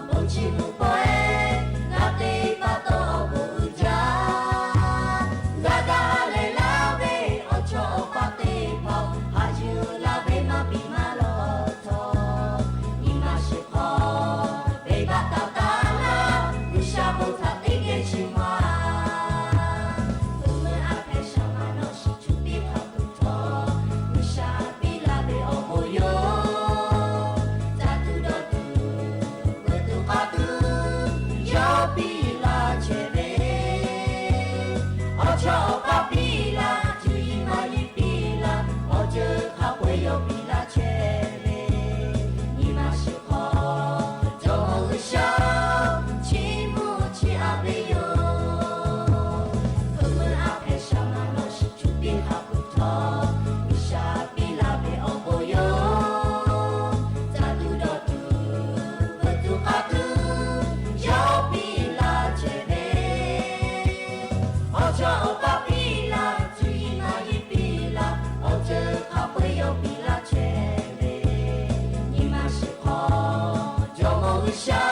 bon chiˇ mvuh pawehˇ g'a te pa taw, bon uiˍ jaˇ. G'a daꞈ leh laˇ ve awˬ chawˇ awˬ paˆ teˇ hpaˍ, haꞈ yuˬ la ve maˇ biˇ maˇ lawˬ htawˇ, nyi ma shiˍ hk'aw venˇbaˆ taˍ taˍ laˇ, G'uiˬsha bon htaꞈ teˇ geh chi ma. Heuˆ meuˇ aˉ hpehꞈ shaˍ ma nawˬ shiˍ cuˇ piˇ hk'a peu htawˇ, G'uiˬsha piˇ laˇ ve awˬ bon yoˬ. Caˇ tuˬ dawˬ tuˬ, veuꞈ tuˬ k'aˇ tuˬ, yawˇ piˇ laˇ chehˇ ve. Awˬ chawˇ awˬ paˆ piˇ laˇ, cuˇ yiˍ maˇ yiˍ piˇ laˇ, awˬ ceuˬ hk'a peu-eˬ yawˇ piˇ laˇ chehˇ ve. Nyi ma shiˍ hk'aw, Jawˇmawˇ G'uiˬsha chiˇ mvuh chiˇ aꞈ ve yoˬ. Heuˆ meuˇ aˉ hpehꞈ shaˍ ma nawˬ shiˍ cuˇ piˇ hk'a peu htawˇ, G'uiˬsha piˇ laˇ ve awˬ bon yoˬ. Caˇ tuˬ dawˬ tuˬ, veuꞈ tuˬ k'aˇ tuˬ, yawˇ piˇ laˇ chehˇ ve. Awˬ chawˇ awˬ paˆ piˇ laˇ, cuˇ yiˍ maˇ yiˍ piˇ laˇ, awˬ ceuˬ hk'a peu-eˬ yawˇ piˇ laˇ chehˇ ve. Nyi ma shiˍ hk'aw, Jawˇmawˇ G'uiˬsha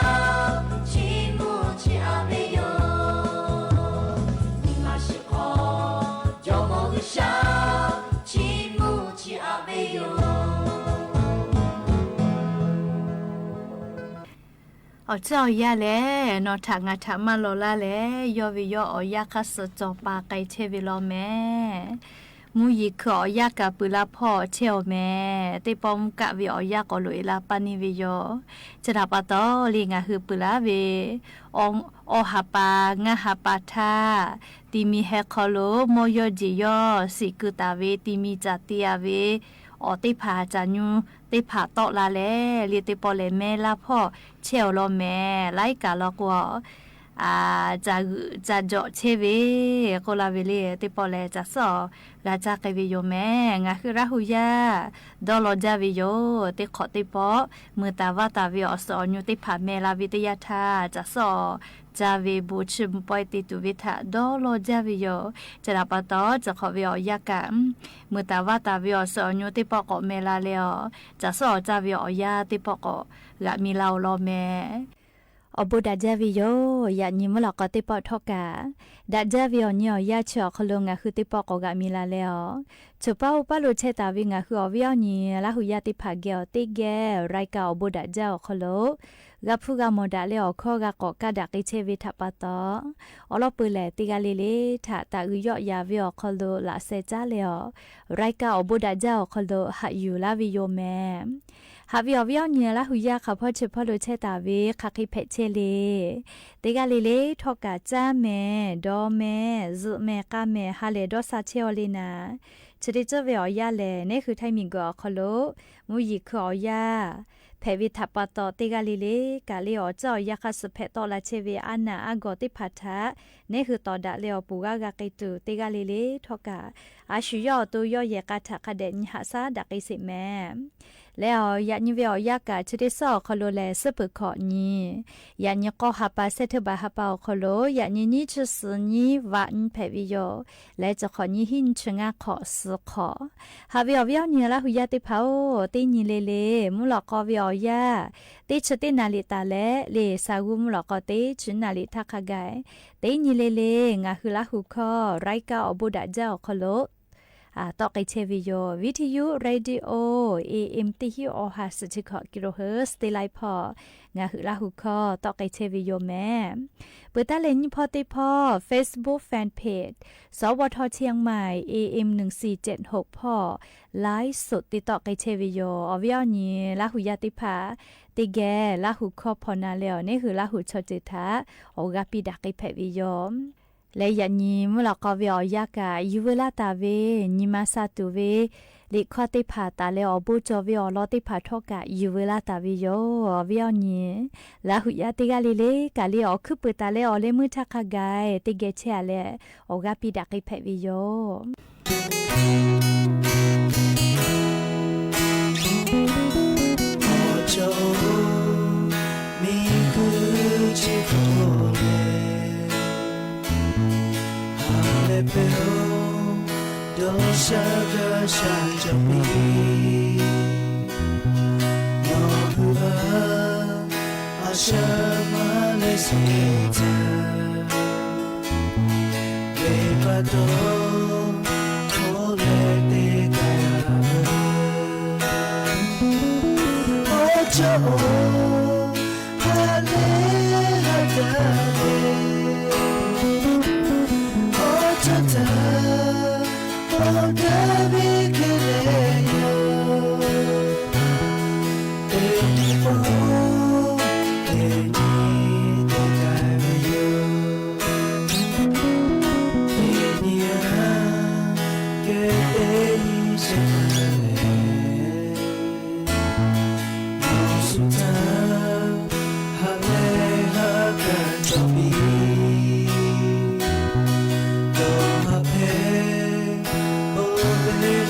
chiˇ mvuh chiˇ aꞈ ve Awˬ caˇ awˬ yaˇ lehˬ, nawˬ htaꞈ ngaˬ htaꞈ maˇ law laˇ leh, yawˇ ve yawˇ awˬ yaˇ hk'aˇ suh cawˬ pa k'ai chehˇ ve law mehˍ. Mvuhˇ yeˬ hkui awˬ yaˇ kaꞈ peuˬ laˇ hpawˇ chehˇ awˬ mehˍ. Teˇ pawˆ mvuhˇ kaˆ ve awˬ yaˇ k'awꞈ loꞈ e la paˇ neˇ ve yoˬ. Chi htaꞈ pa taw, le ngaˬ hui peuˬ laˇ ve awˬ ha pa ngaˇ ha pa htaˇ, ti mi heh hk'aw lo mawˇ yawˇ jeˬ yawˇ shiˍ keu taˍ ve ti mi caˬ te a ve awˬ teˇ hpaˍ caˬ nyu teˇ hpaˍ tawˆ la leh, le teˇ pawˆ lehˬ mehˇ laˇ hpawˇ chehˇ awˬ lawn mehˍ. Laiˉ kaꞈ law k'o, caˬ g'uiˬ caˬ jawꞈ chehˇ ve k'oˆ la ve le teˇ pawˆ lehˬ, caˬ suhˉ awˬ g'a caˇ k'ai ve yoˬ mehˍ. Ngaˬ hui Laˇ hu yaˇ dawˇ law jaˇ ve yoˬ. Teˇ hk'awꞈ teˇ pawˆ mui taˍ vaˇ taˍ ve awˬ suhˍ awˬ nyu teˇ hpaˍ meh la ve teˇ yanˇ htaˇ, caˬ suhˉ awˬ caˇ ve bon chiˇ mvuh pawehˇ te tuˬ ve htaꞈ dawˇ law jaˇ ve yoˬ. Chi htaꞈ pa taw, caˬ hk'awꞈ ve awˬ yaˇ kaꞈ mui taˍ vaˇ taˍ ve awˬ suhˍ awˬ nyu teˇ pawˆ k'awꞈ meh la leh, awˬ caˬ suhˉ awˬ caˇ ve awˬ yaˇ teˇ pawˆ k'awꞈ g'aꞈ mi la oˬ lawn mehˍ. Awˬ bon daꞈ jaˇ ve yoˬ. Yaꞈ nyi mvuhˇ lawꞈ k'aw teˇ pawˆ htawˇ kaꞈ, daꞈ jaˇ ve awˬ nyi awˬ yaˇ chi awˬ hk'aw lo ngaˬ hui teˇ pawˆ k'awꞈ g'aꞈ mi la leh, awˬ ceuˬ paˇ oˇ paˇ lo chehˇ taˍ ve ngaˬ hui awˬ viˉ awˬ nyi Laˇ hu yaˇ teˇ hpaˍ geh awˬ teˇ geh รายการ awˬ bon daꞈ jaˇ awˬ hk'aw lo g'a hpuˇ g'a mawˬ daꞈ leh awˬ hkawˇ g'a k'awꞈ kaˇ daꞈ k'ai chehˇ ve htaꞈ pa taw, awˬ lawn peu lehˬ teˇ g'aˇ le le htaꞈ taˍ uiˍ yawˆ yaˍ ve awˬ hk'aw lo laꞈ sheh caˉ leh, awˬ รายการ awˬ bon daꞈ jaˇ awˬ hk'aw lo haꞈ yuˬ laˇ ve yoˬ mehˍ. Haꞈ ve awˬ viˉ awˬ nyi Laˇ hu yaˇ hk'aˬ hpawˇ chi hpawˇ lo chehˇ taˍ ve hk'aˬ hk'e hpehꞈ chehˇ le. Teˇ g'aˇ le le htawˇ kaꞈ caˇ mehˍ, dawˇ mehˍ, zuhꞈ mehˍ, k'a mehˍ, ha lehˬ dawˇ sha chehˇ aw le naˍ. Chi teˇ ceuˬ ve awˬ yaˇ lehˬ, neˇ hui Htaiˇ miˬguiˬ awˬ hk'aw lo mvuhˇ yeˬ hkui awˬ yaˇ hpehꞈ ve htaꞈ pa taw, teˇ g'aˇ le le kaꞈ le awˬ caˇ awˬ yaˇ hk'aˇ suh hpehꞈ tawˆ la chehˇ ve aˉ naˍ aˉ gawˬ teˇ hpaˍ htaꞈ neˇ hui tawˍ daꞈ leh awˬ poˍ g'aˇ g'a k'ai tuˬ, teˇ g'aˇ le le htawˇ kaꞈ a shu yawˇ awˬ to yawˇ yehˬ k'a htaꞈ hk'a dehꞈ nyi haꞈ shaˉ daꞈ k'ai sheˍ mehˍ. Leh awˬ yaꞈ nyi ve awˬ yaˇ kaꞈ chi teˇ suhˉ awˬ hk'aw lo lehˬ, suhˉ peuˬ hkawꞈ nyi, yaꞈ nyi k'awˇ ha pa, เซปเทมเบอร์ ha pa awˬ hk'aw lo yaꞈ nyi nyiˇ chi suhˍ nyiˇ vaꞈ nyi hpehꞈ ve yoˬ. Leh chi hk'awꞈ nyi hiˉ nyi chi ngaˇ hk'awꞈ suhˍ hk'awꞈ. Haꞈ ve awˬ viˉ awˬ nyi Laˇ hu yaˇ teˇ hpaˍ-oˬ, teˇ nyi le le mvuhˇ lawꞈ k'aw ve awˬ yaˇ teˇ chi teˇ naˍ riˍ taˍ leh le, shaˍ g'uˇ mvuhˇ lawꞈ k'aw teˇ chi naˍ riˍ htaˇ hk'a gaˬ, teˇ nyi le le ngaˬ hui Laˇ hu hkawˇ รายการ awˬ bon daꞈ jaˇ awˬ hk'aw lo tawˆ k'ai chehˇ ve yoˬ. วิทยุ radio AM teˇ hiˉ awˬ ha suhˍ chi hkawꞈ กิโลเฮิรตซ์ teˇ laiˉ hpawˇ ngaˬ hui Laˇ hu hkawˇ tawˆ k'ai chehˇ ve yoˬ mehˍ. Peuˬ taˉ leh nyiˇ hpawˇ teˇ hpawˇ Facebook fan page สวท เชียงใหม่ AM หนึ่งสี่เจ็ดหก hpawˇ ไลฟ์สด te tawˆ k'ai chehˇ ve yoˬ. Awˬ viˉ awˬ nyi Laˇ hu yaˇ teˇ hpaˍ teˇ geh Laˇ hu hkawˇ hpawnˬ na leh awˬ neˇ hui Laˇ hu chaw ceuˬ htaꞈ awˬ g'aˇ piˇ daꞈ k'ai hpehꞈ ve yoˬ. Leh yaꞈ nyi mvuhˇ lawꞈ k'aw ve awˬ yaˇ kaꞈ yuˬ veu laˇ taˍ ve, nyi ma sha tuˬ ve liꞈ hkawˇ teˇ hpaˍ taˍ leh awˬ bon cawˬ ve awˬ lawn teˇ hpaˍ htawˇ kaꞈ yuˬ veu laˇ taˍ ve yoˬ. Awˬ viˉ awˬ nyi Laˇ hu yaˇ teˇ g'aˇ le le kaꞈ le awˬ hkuiˉ puiˍ taˍ leh awˬ leh meuˇ htaˇ hk'a gaˬ teˇ geh chehˇ a leh awˬ g'aˇ piˇ daꞈ k'ai hpehꞈ ve yoˬ. Awˬ cawˬ-oˬ, miˬguiˬ chi hk'aw lehˬ, ha leh pehˬ-oˬ, dawˇ sha g'a sha cawˬ piˇ. Nawˬ hui a, a shaꞈ maˇ leh sheˍ htaꞈ, venˇ baˆ taw hkawˇ leh te k'ai a ve. Awˬ cawˬ-oˬ, ha leh ha daꞈ ve, awˬ cawˬ htaꞈ awˬ daꞈ ve hk'e leh yoˬ. Teˇ nyi pawˆ, teˇ nyi te k'ai ve yoˬ. Teˇ nyi a, geh teˇ nyi shehˍ hpaˇ lehˬ, nawˬ shu htaꞈ ha leh ha kaꞈ cawˬ piˇ. Dawˇ haꞈ hpehꞈ, awˬ leh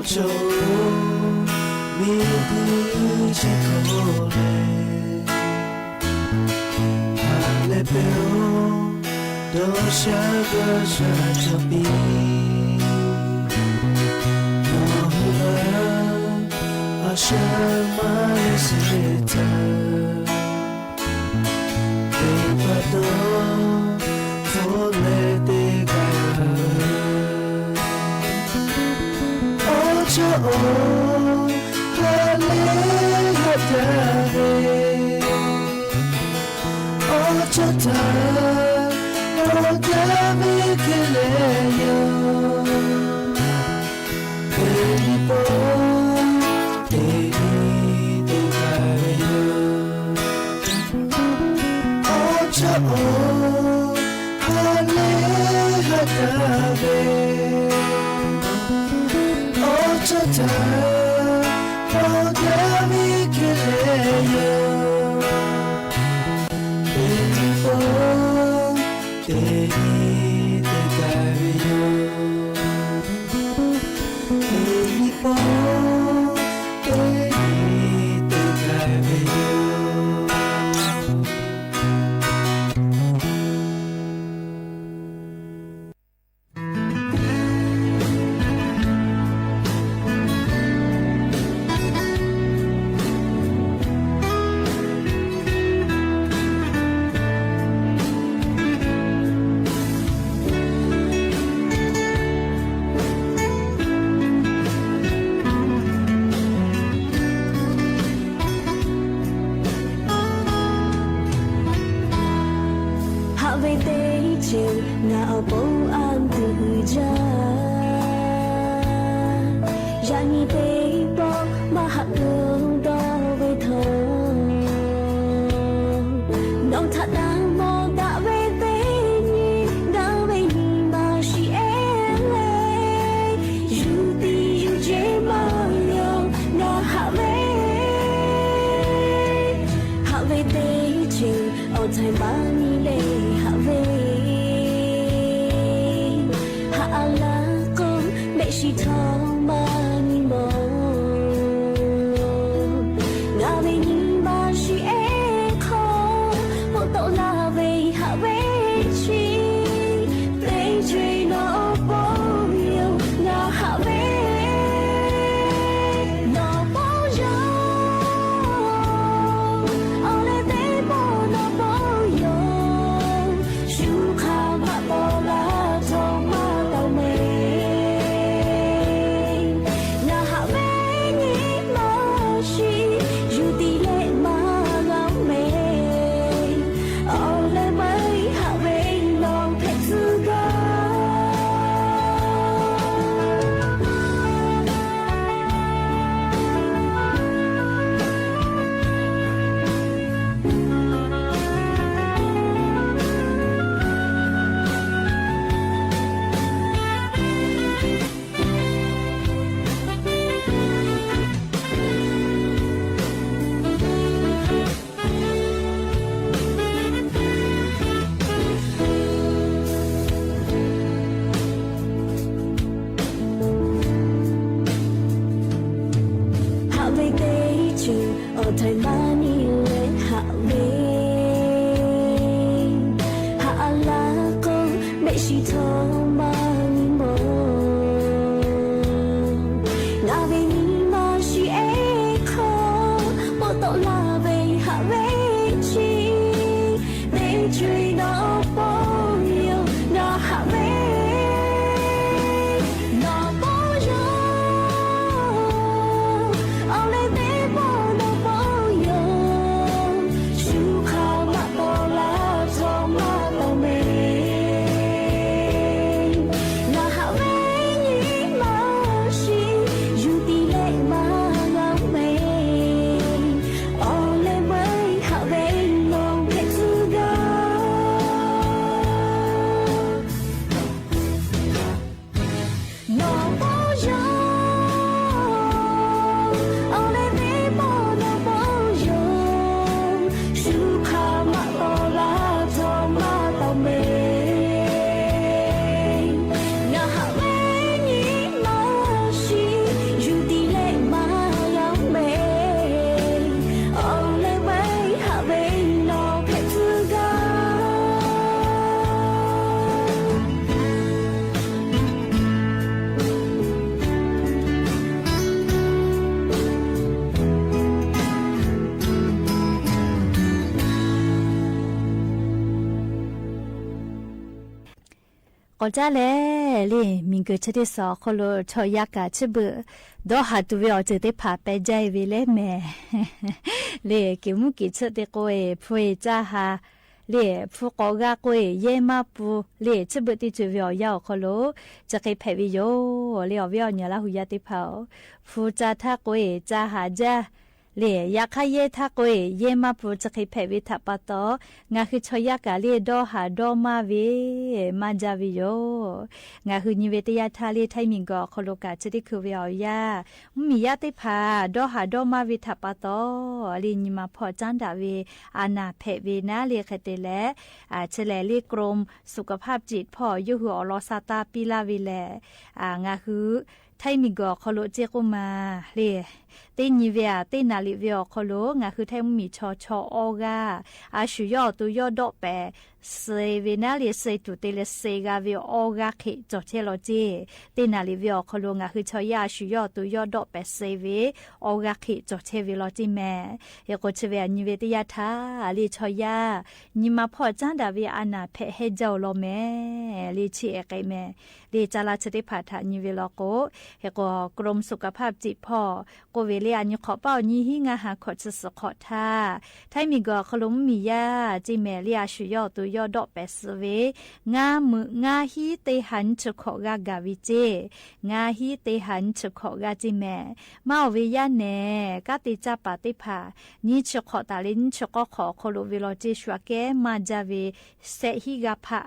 Chaw-oˬ, miˬguiˬ chi hk'aw leh haꞈ leh pehˬ-oˬ, dawˇ sha g'aˇ sha ca piˇ. Nawˬ hui a shaꞈ maˇ leh shehˍ htaˇ, teˇ pa taw hpawˇ leh teˇ kaꞈ, awˬ chaw-oˬ, ha leh haꞈ jaˇ ve, awˬ chaw htaꞈ nawˬ jaˇ ve hk'e leh yoˬ. Teˇ nyi pawˆ teˇ nyi te k'ai ve yoˬ. Awˬ chaw-oˬ, ha leh haꞈ jaˇ ve, awˬ chaw htaꞈ nawˬ jaˇ ve hk'e leh yoˬ. Teˇ nyi pawˆ teˇ nyi te k'ai ve yoˬ. Teˇ nyi pawˆ teˇ nyi te k'ai ve yoˬ. Haꞈ ve teˇ ceuˬ ngaˬ awˬ pon a tuˬ jaˇ. Yaꞈ nyi teˇ pawˆ maˇ haꞈ keu dawˇ ve htawˇ, nawˬ htaꞈ taˇ mawˬ daꞈ ve teˇ nyi ngaˬ ve nyi ma shiˍ ehˉ le. Yuˬ tiˍ yuˬ ce maˇ yaw ngaˬ haꞈ ve, haꞈ ve teˇ ceuˬ awˬ htaiˍ maˇ nyi leh haꞈ ve, haꞈ a laˇ k'o, mehˆ shiˍ htawˇ maˇ nyi mawˬ. Ngaˬ ve nyi ma shiˍ ehˉ hk'aw, k'oˆ tawˆ laˇ ve haꞈ ve chi, teˇ ceuˬ nawˬ pawˆ yoˬ ngaˬ haꞈ ve. Nawˬ pawˆ yoˬ, awˬ leh teˇ pawˆ nawˬ pawˆ yoˬ, shu hk'aˇ maˇ tawˆ laˇ htawˇ maˇ tawˆ mehˍ. Ngaˬ haꞈ ve nyi ma shiˍ, yuˬ tiˍ leh maˇ g'a mehˍ. Awˬ leh meuˇ haꞈ ve nawˬ hpehꞈ tcuh gaˇ. Haꞈ ve teˇ ceuˬ awˬ htaiˍ maˇ nyi leh haꞈ ve, haꞈ a laˇ k'o, mehˆ shiˍ htawˇ maˇ nyi mawˬ. Ngaˬ ve nyi ma shiˍ ehˉ hk'aw, k'oˆ tawˆ laˇ ve haꞈ ve chi, teˇ ceuˬ nawˬ pawˆ yoˬ ngaˬ haꞈ ve. Nawˬ pawˆ yoˬ, awˬ leh teˇ pawˆ nawˬ pawˆ yoˬ, Caˇ lehˬ, le miˬguiˬ chi teˇ suhˍ awˬ hk'aw lo chaw yaˇ kaꞈ chi beuꞈ dawˇ haˍ tuˬ ve awˬ ceuˬ teˇ hpaˍ peh jaˇ e ve leh mehˍ. Le keˍ mvuhˇ keˍ tsuhˆ te k'oˆ e, hpu e caˇ ha, le hpu k'awꞈ g'a k'oˆ e, yehˇ maˇ pun, le chi beuꞈ teˇ ceuˬ ve awˬ yanˇ awˬ hk'aw lo chi hk'e hpehꞈ ve yoˬ. Le awˬ viˉ awˬ nyi Laˇ hu yaˇ teˇ hpaˍ-oˬ, hpu caˇ htaˇ k'oˆ e caˇ haˍ jaˇ, le yaꞈ hk'aˇ yehˇ htaˇ k'oˆ e yehˇ maˇ pun chi hk'e hpehꞈ ve htaꞈ pa taw, ngaˬ hui chaw yaˇ kaꞈ le dawˇ haˍ dawˇ maˇ ve maˇ jaˇ ve yoˬ. Ngaˬ hui nyi ve teˇ yanˇ htaˇ le Htaiˇ miˬguiˬ awˬ hk'aw lo kaꞈ chi teˇ hkui ve awˬ yanˇ, mvuhˇmiˬ yaˇ teˇ hpaˍ dawˇ haˍ dawˇ maˇ ve htaꞈ pa taw, le nyi ma hpawˇ caˉ daꞈ ve a naˍ hpehꞈ ve naˉ le hk'e te leh, chi lehˬ le กรมสุขภาพจิต hpawˇ yawˇ hui awˬ lawn sha taˇ piˇ laˇ ve lehˬ, ngaˬ hui Htaiˇ miˬguiˬ awˬ hk'aw lo ceˇ k'oˆ ma le, teˇ nyi ve aꞈ teˇ naˍ riˍ ve awˬ hk'aw lo ngaˬ hui Htaiˇ mvuhˇmiˬ chaw chaw awˇ g'aˇ, a shu yawˇ awˬ to yawˇ dawˆ pehˍ suh ve naˉ le suh tuˬ te leh suh g'a ve awˇ g'aˇ hk'e cawˬ chehˇ law ceˇ. Teˇ naˍ riˍ ve awˬ hk'aw lo ngaˬ hui chaw yaˇ a shu yawˇ awˬ to yawˇ dawˆ pehˍ suh ve awˇ g'aˇ hk'e cawˬ chehˇ ve law ceˇ mehˍ. Hk'e k'o chi ve aꞈ nyi ve teˇ yanˇ htaˇ le chaw yaˇ nyi ma hpawˇ caˉ daꞈ ve a naˍ hpehꞈ hehnˇ jaˇ-oˬ law mehˍ. Le chi ehˍ k'ai mehˍ. Le caˇ laˇ chi teˇ hpaˍ htaꞈ nyi ve law k'o, hk'e k'o กรมสุขภาพจิต hpawˇ k'oˆ ve le a nyi hk'awꞈ paˇ awˬ nyi hiˉ ngaˇ ha hkawꞈ chi suhˍ hk'awꞈ htaˇ, Htaiˇ miˬguiˬ awˬ hk'aw lo mvuhˇmiˬ yaˇ ceˇ mehˍ le a shu yawˇ awˬ to yawˇ dawˆ pehˍ suh ve ngaˇ meuꞈ ngaˇ hiˉ teˇ ha nyiˇ chi hkawꞈ g'aˇ gaˬ ve ceˇ. Ngaˇ hiˉ teˇ ha nyiˇ chi hkawꞈ g'aˇ ceˇ mehˍ. Maˇ oˬ ve yaˇ nehˬ kanˉ te caˇ paˍ teˇ hpaˍ nyiˇ chi hk'awꞈ taˍ le nyiˇ chi k'awˇ hk'awꞈ awˬ hk'aw lo ve law ceˇ shu aꞈ kehˉ maˇ jaˇ ve shehˆ hiˉ g'aˇ hpaˆ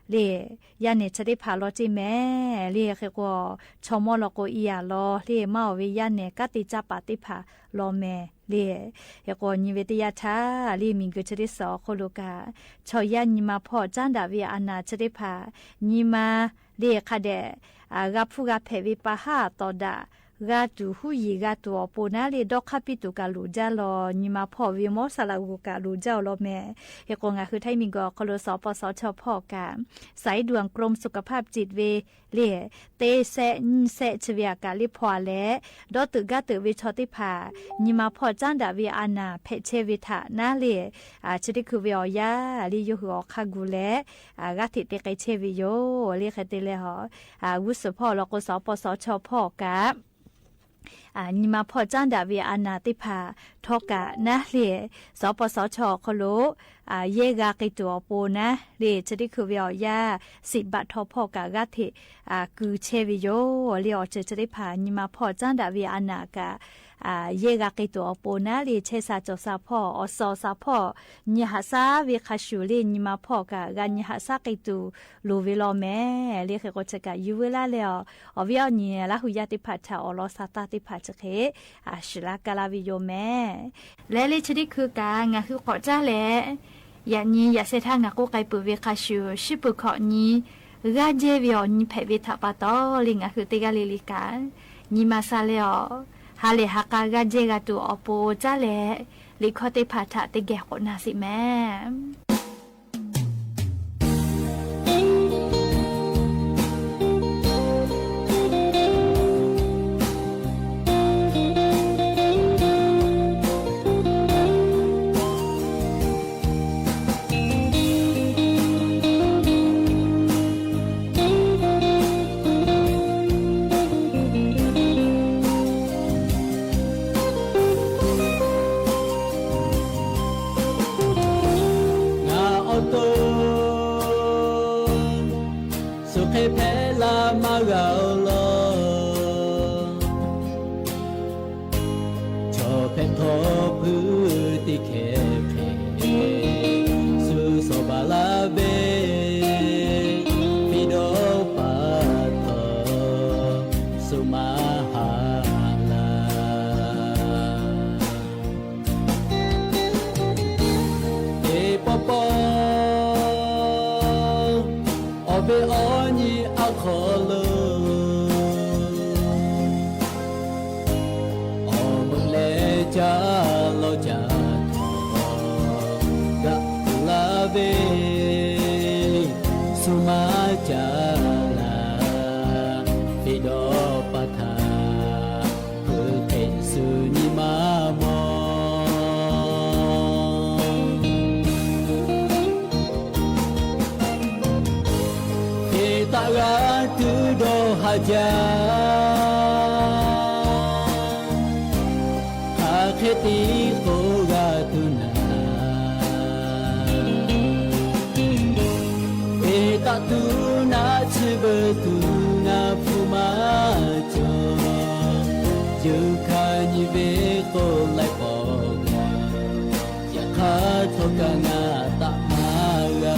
le yaˇ nehˬ chi teˇ hpaˍ law ceˇ mehˍ. Le hk'e k'o, chaw mawˇ law k'o, i yaˍ law le maˇ oˬ ve yaˇ nehˬ kanˉ te caˇ paˍ teˇ hpaˍ law mehˍ le. Hk'e k'o nyi ve teˇ yanˇ htaˇ le miˬguiˬ chi teˇ suhˍ awˬ hk'aw lo kaꞈ, chaw yaˇ nyi ma hpawˇ caˉ daꞈ ve a naˍ chi teˇ hpaˍ nyi ma le hk'a dehꞈ g'a hpuˇ g'a hpehꞈ ve pa haˉ tawˍ daꞈ g'a tuˬ huˉ yiˍ g'a tuˬ awˬ pon naˉ le dawˇ hk'aˇ piˇ tuˬ kaꞈ loˍ jaˇ law. Nyi ma hpawˇ ve mawˇ saˍ laꞈ g'uˬ kaꞈ loˍ jaˇ-oˬ law mehˍ. Hk'e k'o ngaˬ hui Htaiˇ miˬguiˬ awˬ hk'aw lo สปสช hpawˇ kaꞈ สายด่วนกรมสุขภาพจิต ve le teˇ shehˆ nyiˇ shehˆ chi ve aꞈ kaꞈ le hpawˇ a leh, dawˇ teuꞈ gaˇ teuꞈ ve chaw teˇ hpaˍ nyi ma hpawˇ caˉ daꞈ ve a naˍ hpehꞈ chehˇ ve htaꞈ naˉ le, chi teˇ hkui ve awˬ yanˇ le yawˇ hui awˬ hk'aˇ gu leh g'aˇ hteꞈ te k'ai chehˇ ve yoˬ. Le hk'e te leh a, g'uˇ suhˍ hpawˇ law k'o สปสช hpawˇ kaꞈ nyi ma hpawˇ caˉ daꞈ ve a naˍ teˇ hpaˍ htawˇ kaꞈ naˉ le สปสช awˬ hk'aw lo yehˇ g'a k'ai tuˬ awˬ pon naˉ le chi teˇ hkui ve awˬ yanˇ สิบ baꞈ htaw hpawˇ kaꞈ g'aˇ hteꞈ ku chehˇ ve yoˬ. Le awˬ ceuˬ chi teˇ hpaˍ nyi ma hpawˇ caˉ daꞈ ve a naˍ kaꞈ yehˇ g'a k'ai tuˬ awˬ pon naˉ le chehˇ sha cawˬ sha hpawˇ awˬ suhˍ awˬ shaˍ hpawˇ nyi haꞈ shaˉ ve hk'a shuˍ le nyi ma hpawˇ kaꞈ g'a nyi haꞈ shaˉ k'ai tuˬ loˍ ve law mehˍ. Le hk'e k'o chi kaꞈ yuˬ veu laˇ leh a, awˬ viˉ awˬ nyi Laˇ hu yaˇ teˇ hpaˍ htaꞈ awˬ lawn sha taˇ teˇ hpaˍ chi hk'e shiˍ laˇ kaˇ laˇ ve yoˬ mehˍ. Leh le chi teˇ hkui kaꞈ ngaˬ hui k'awꞈ caˉ leh, yaꞈ nyi yaꞈ sheh htaˇ ngaˬ k'oˆ k'ai peuˬ ve hk'a shuˍ, shiˉ peuˬ hkawꞈ nyi g'aˇ jehˇ ve awˬ nyi hpehꞈ ve htaꞈ pa taw le ngaˬ hui teˇ g'aˇ le le kaꞈ nyi ma sha leh a, ha lehˬ ha k'a g'aˇ jehˇ g'a tuˬ awˬ pon caˉ leh, liꞈ hkawˇ teˇ hpaˍ htaꞈ teˇ geh k'awꞈ na sheˍ mehˍ. Ngaˬ awˬ to shu hk'e hpehꞈ la maˇ g'a-oˬ law. Chaw hpehꞈ htawˇ puiˉ teˇ hkeh hk'e shu shawˍ baˬ laˇ ve, piˇ dawˇ pa taw shu maˇ haˍ laˇ. Teˇ pawˆ pawˆ awˬ ve awˬ nyi a hk'aw lo, awˬ meuꞈ leh caˇ lawˇ caˇ htaꞈ gaˬ laˇ ve, shu maˇ caˇ laˇ. Teˇ dawˇ pa htaꞈ hkui hk'e shu nyi ma mawˬ. Hk'e taˆ jaˇ. Hk'aˬ hk'e tiˉ k'oˆ g'a tuˬ naˍ, peꞈ taˆ tuˬ naˆ tsuhˇ veuˬ tuˬ ngaˬ hpu maˇ cawˬ. Yawˇ hkanˇ nyi ve k'oˆ laiˉ pawˆ, yaꞈ hk'aˇ htawˇ kaꞈ ngaˬ taˆ maˇ g'a.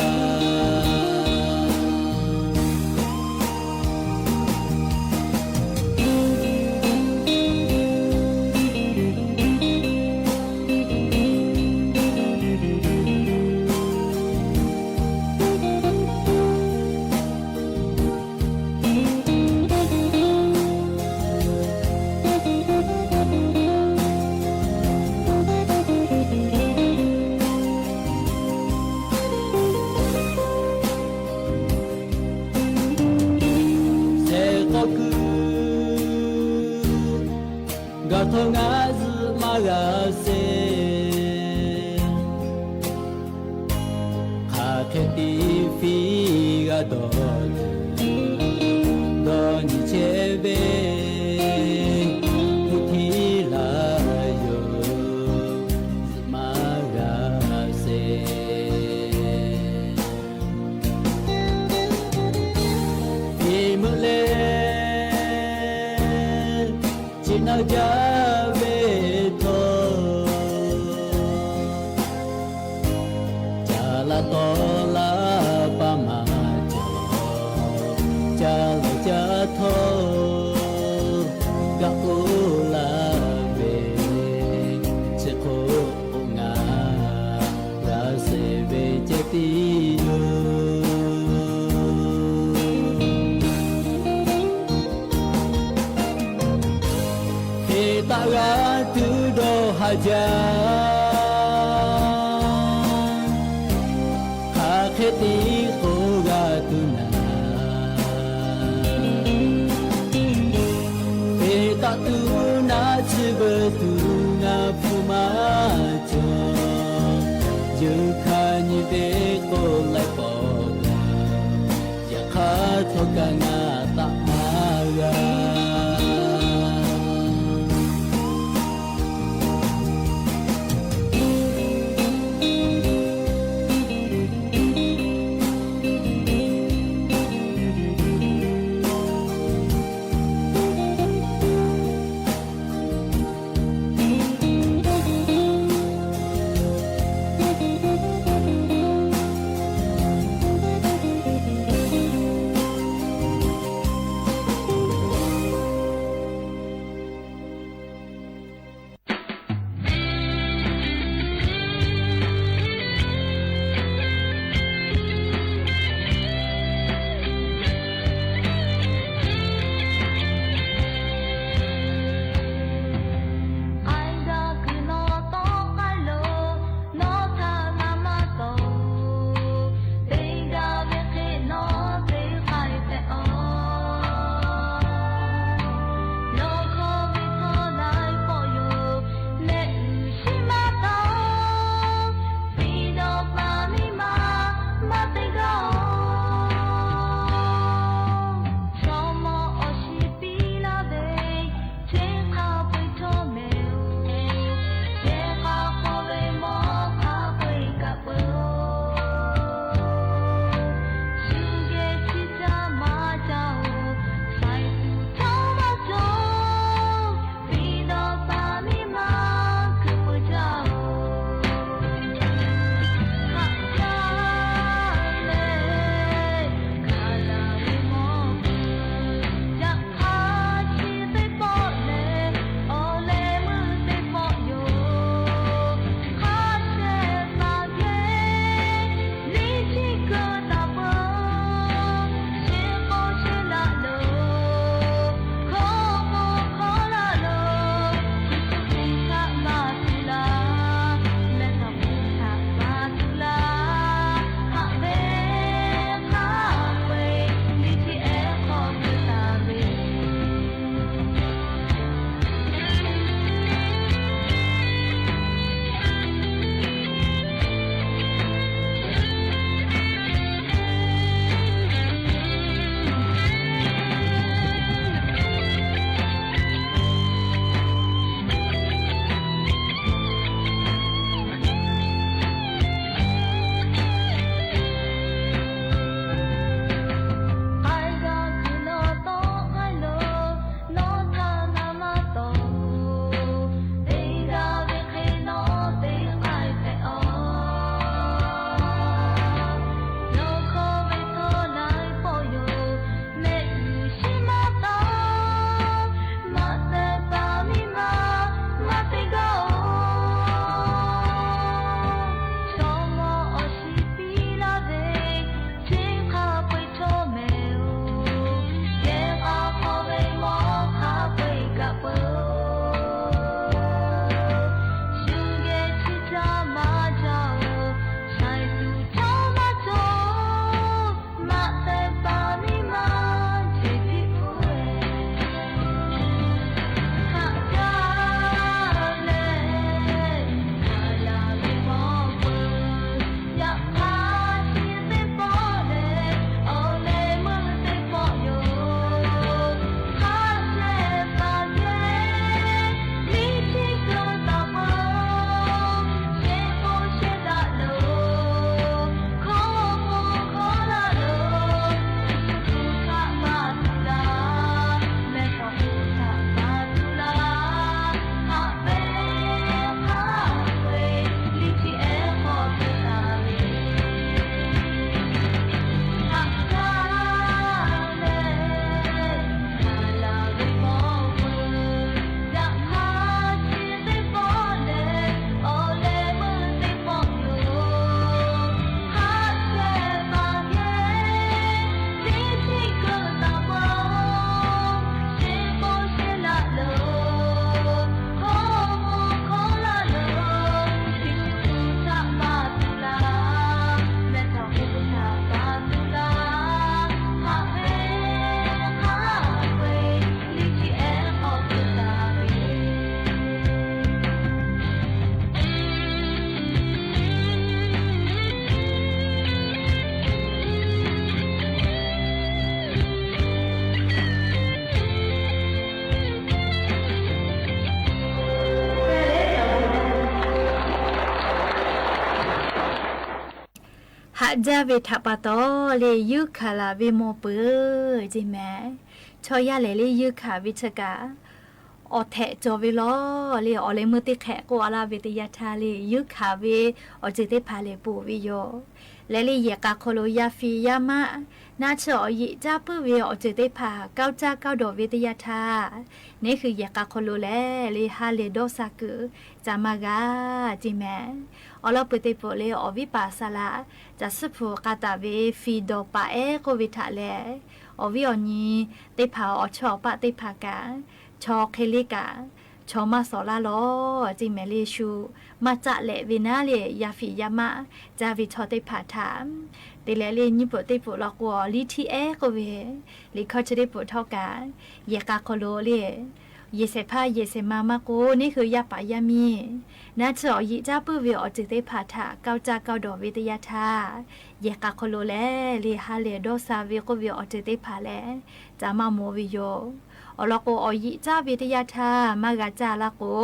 Shehˍ k'awꞈ kuiˬ gaˬ htawˇ ngaˬ zuhꞈ maˇ g'a sheˍ. Hk'aˬ hk'e tiˉ fiˇ g'a dawˬ tuˬ, dawˇ nyi chehˇ ve, hpu htiˇ laˇ yoˬ, zuhꞈ maˇ g'a sheˍ. Iˉ meuˆ leh, chi naˇ jaˇ ve htawˇ, ca laˇ tawˆ laˇ paˇ maˇ cawˬ. Ca lawˬ ca htawˇ, gaˆ k'oˆ laˇ ve, chi hk'oˆ k'o ngaˬ g'a sheˍ ve ceh tiˉ yoˬ. Hk'e taˆ g'a tuˬ dawˇ haˍ jaˇ. Hk'aˬ hk'e tiˉ k'oˆ g'a tuˬ naˍ, peꞈ taˆ tuˬ naˆ tsuhˇ veuˬ tuˬ ngaˬ hpu maˇ cawˬ. Yawˇ hkanˇ nyi ve k'oˆ laiˉ pawˆ, yaꞈ hk'aˇ htawˇ kaꞈ ngaˬ taˆ maˇ g'a. Daꞈ jaˇ ve htaꞈ pa taw le, yuˇ hkanˍ laˬ ve mawˬ peuˬ ceˇ mehˍ. Chaw yaˇ lehˬ le, yuˇ hkanˍ ve chi kaꞈ awˬ htehꞈ cawˬ ve lawˬ le. Awˬ leh meuˇ teˇ hk'ehꞈ k'oˆ a laˇ ve teˇ yanˇ htaˇ le, yuˇ hkanˍ ve awˬ ceuˬ teˇ hpaˍ lehˬ ponˬ ve yoˬ. Leh le yehˬ k'a hk'aw lo yaˇ fiˍ yaˇ maˆ, naˆ tsuhˇ awˬ yeꞈ caˉ puiˉ ve awˬ ceuˬ teˇ hpaˍ kawˇ caˇ kawˇ dawˬ ve teˇ yanˇ htaˇ, neˇ hui yehˬ k'a hk'aw lo lehˬ le ha lehˬ dawˇ sha kuiˬ ca maˇ g'a ceˇ mehˍ. Awˬ lawn peuˬ teˇ peuˬ le awˬ viˉ paˍ saˍ laꞈ caˬ suhˉ hpu k'a taˍ ve fiˍ dawˬ paˍ ehˉ k'oˆ ve htaꞈ lehˬ, awˬ viˉ awˬ nyi teˇ hpaˍ awˬ chawˇ awˬ paˆ teˇ hpaˍ kaꞈ, chaw hk'e le kaꞈ chaw maˇ sawˍ laˇ lawˬ ceˇ mehˍ le. Shu maˇ caˆ lehꞈ ve naˉ le, yaˇ fiˍ yaˇ maˆ caˇ ve chaw teˇ hpaˍ htaꞈ te leh le nyiˇ peuˬ teˇ peuˬ law k'o, awˬ liˇ htiˇ ehˉ k'oˆ ve liꞈ hkawˇ chi teˇ peuˬ htawˇ kaꞈ, yehˬ k'a hk'aw lo le yehˬ shehˍ hpaˇ yehˬ shehˍ ma maˇ k'oˆ, neˇ hui yaˇ paˍ yaˇ miˇ naˆ tsuhˇ awˬ yeꞈ caˉ puiˉ ve awˬ ceuˬ teˇ hpaˍ htaꞈ kawˇ caˇ kawˇ dawˬ ve teˇ yanˇ htaˇ, yehˬ k'a hk'aw lo lehˬ le ha lehˬ dawˇ sha ve k'oˆ ve awˬ ceuˬ teˇ hpaˍ lehˬ ca maˇ mawˬ ve yoˬ. Awˬ lawn k'o, awˬ yeꞈ caˉ ve teˇ yanˇ htaˇ maˇ g'a caˇ laˇ k'o,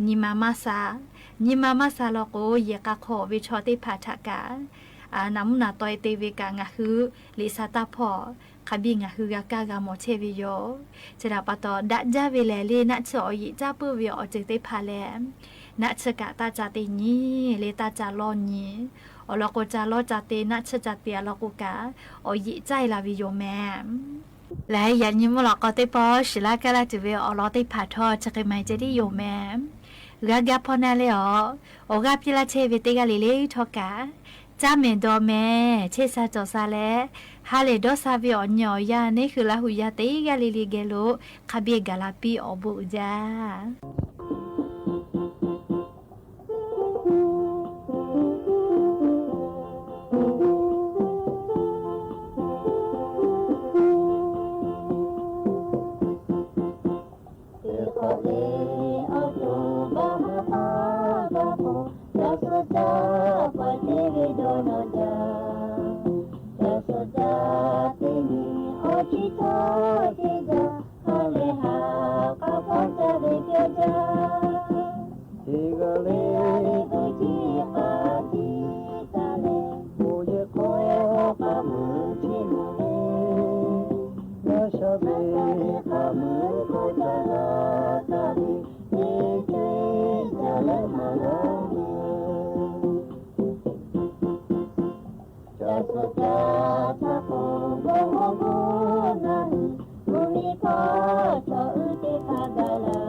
nyi ma maˇ sha. Nyi ma maˇ sha law k'o, yehˬ k'a hk'aw ve chaw teˇ hpaˍ htaꞈ kaꞈ naˍ mvuhˇ naˍ taw e te ve kaꞈ ngaˬ hui liꞈ sha taˇ hpawˇ hk'a biˇ ngaˬ hui g'a kaˇ g'a mawˬ chehˇ ve yoˬ. Chi htaꞈ pa taw, daꞈ jaˇ ve lehˬ le naˆ tsuhˇ awˬ yeꞈ caˉ puiˉ ve awˬ ceuˬ teˇ hpaˍ lehˬ, naˆ tsuhˇ kaꞈ taˇ ca te nyi le, taˇ ca lawˇ nyi. Awˬ lawn k'o, ca lawˇ ca te naˆ tsuhˇ ca te a lawn k'o kaꞈ, awˬ yeꞈ caˇ e la ve yoˬ mehˍ. Lehˬ, yaꞈ nyi mvuhˇ lawꞈ k'aw teˇ pawˆ shiˍ laˇ kaˇ laˇ tuˬ ve awˬ lawn teˇ hpaˍ htawˇ chi hk'e maˇ heˆ ceh tiˉ yoˬ mehˍ. G'a gaˇ hpawˇ naˆ le awˬ, awˬ g'aˇ piˇ laˇ chehˇ ve teˇ g'aˇ le le htawˇ kaꞈ, caˇ mehˍ dawˬ mehˍ chehˇ sha cawˬ sha leh, ha lehˬ dawˇ sha ve awˬ nyi awˬ yanˇ neˇ hui Laˇ huˍ yaˇ teˇ g'aˇ le le geh lo hk'a biˇ gaˬ la piˇ awˬ bon uiˍ jaˇ. Teˇ hk'awꞈ le awˬ to baˬ maˇ k'aw gaˬ k'o, ca suh caˇ pawˍ teˇ ve dawˇ nawˬ jaˇ. Ca suh caˇ teˇ nyi awˬ ciˉ htawˇ teˇ jaˇ, ha lehˬ ha k'a hpaˇ caˇ ve caˇ jaˇ. Teˇ g'aˇ le g'uˇ jiˇ k'a jiˇ taˍ leh, bon yehˬ k'oˆ k'a muiˬ chiˇ mvuh le. G'a sha ve k'a muiˬ k'oˆ ca g'a kaˇ ve, teˇ ceuˬ ca leh maˇ g'a ve. Ca suh caˇ htaˇ k'o, bon bon bon naˬ hui, mvuhˇ miˬ hkawˇ chaw uiˍ teˇ hpaˍ gaˬ la.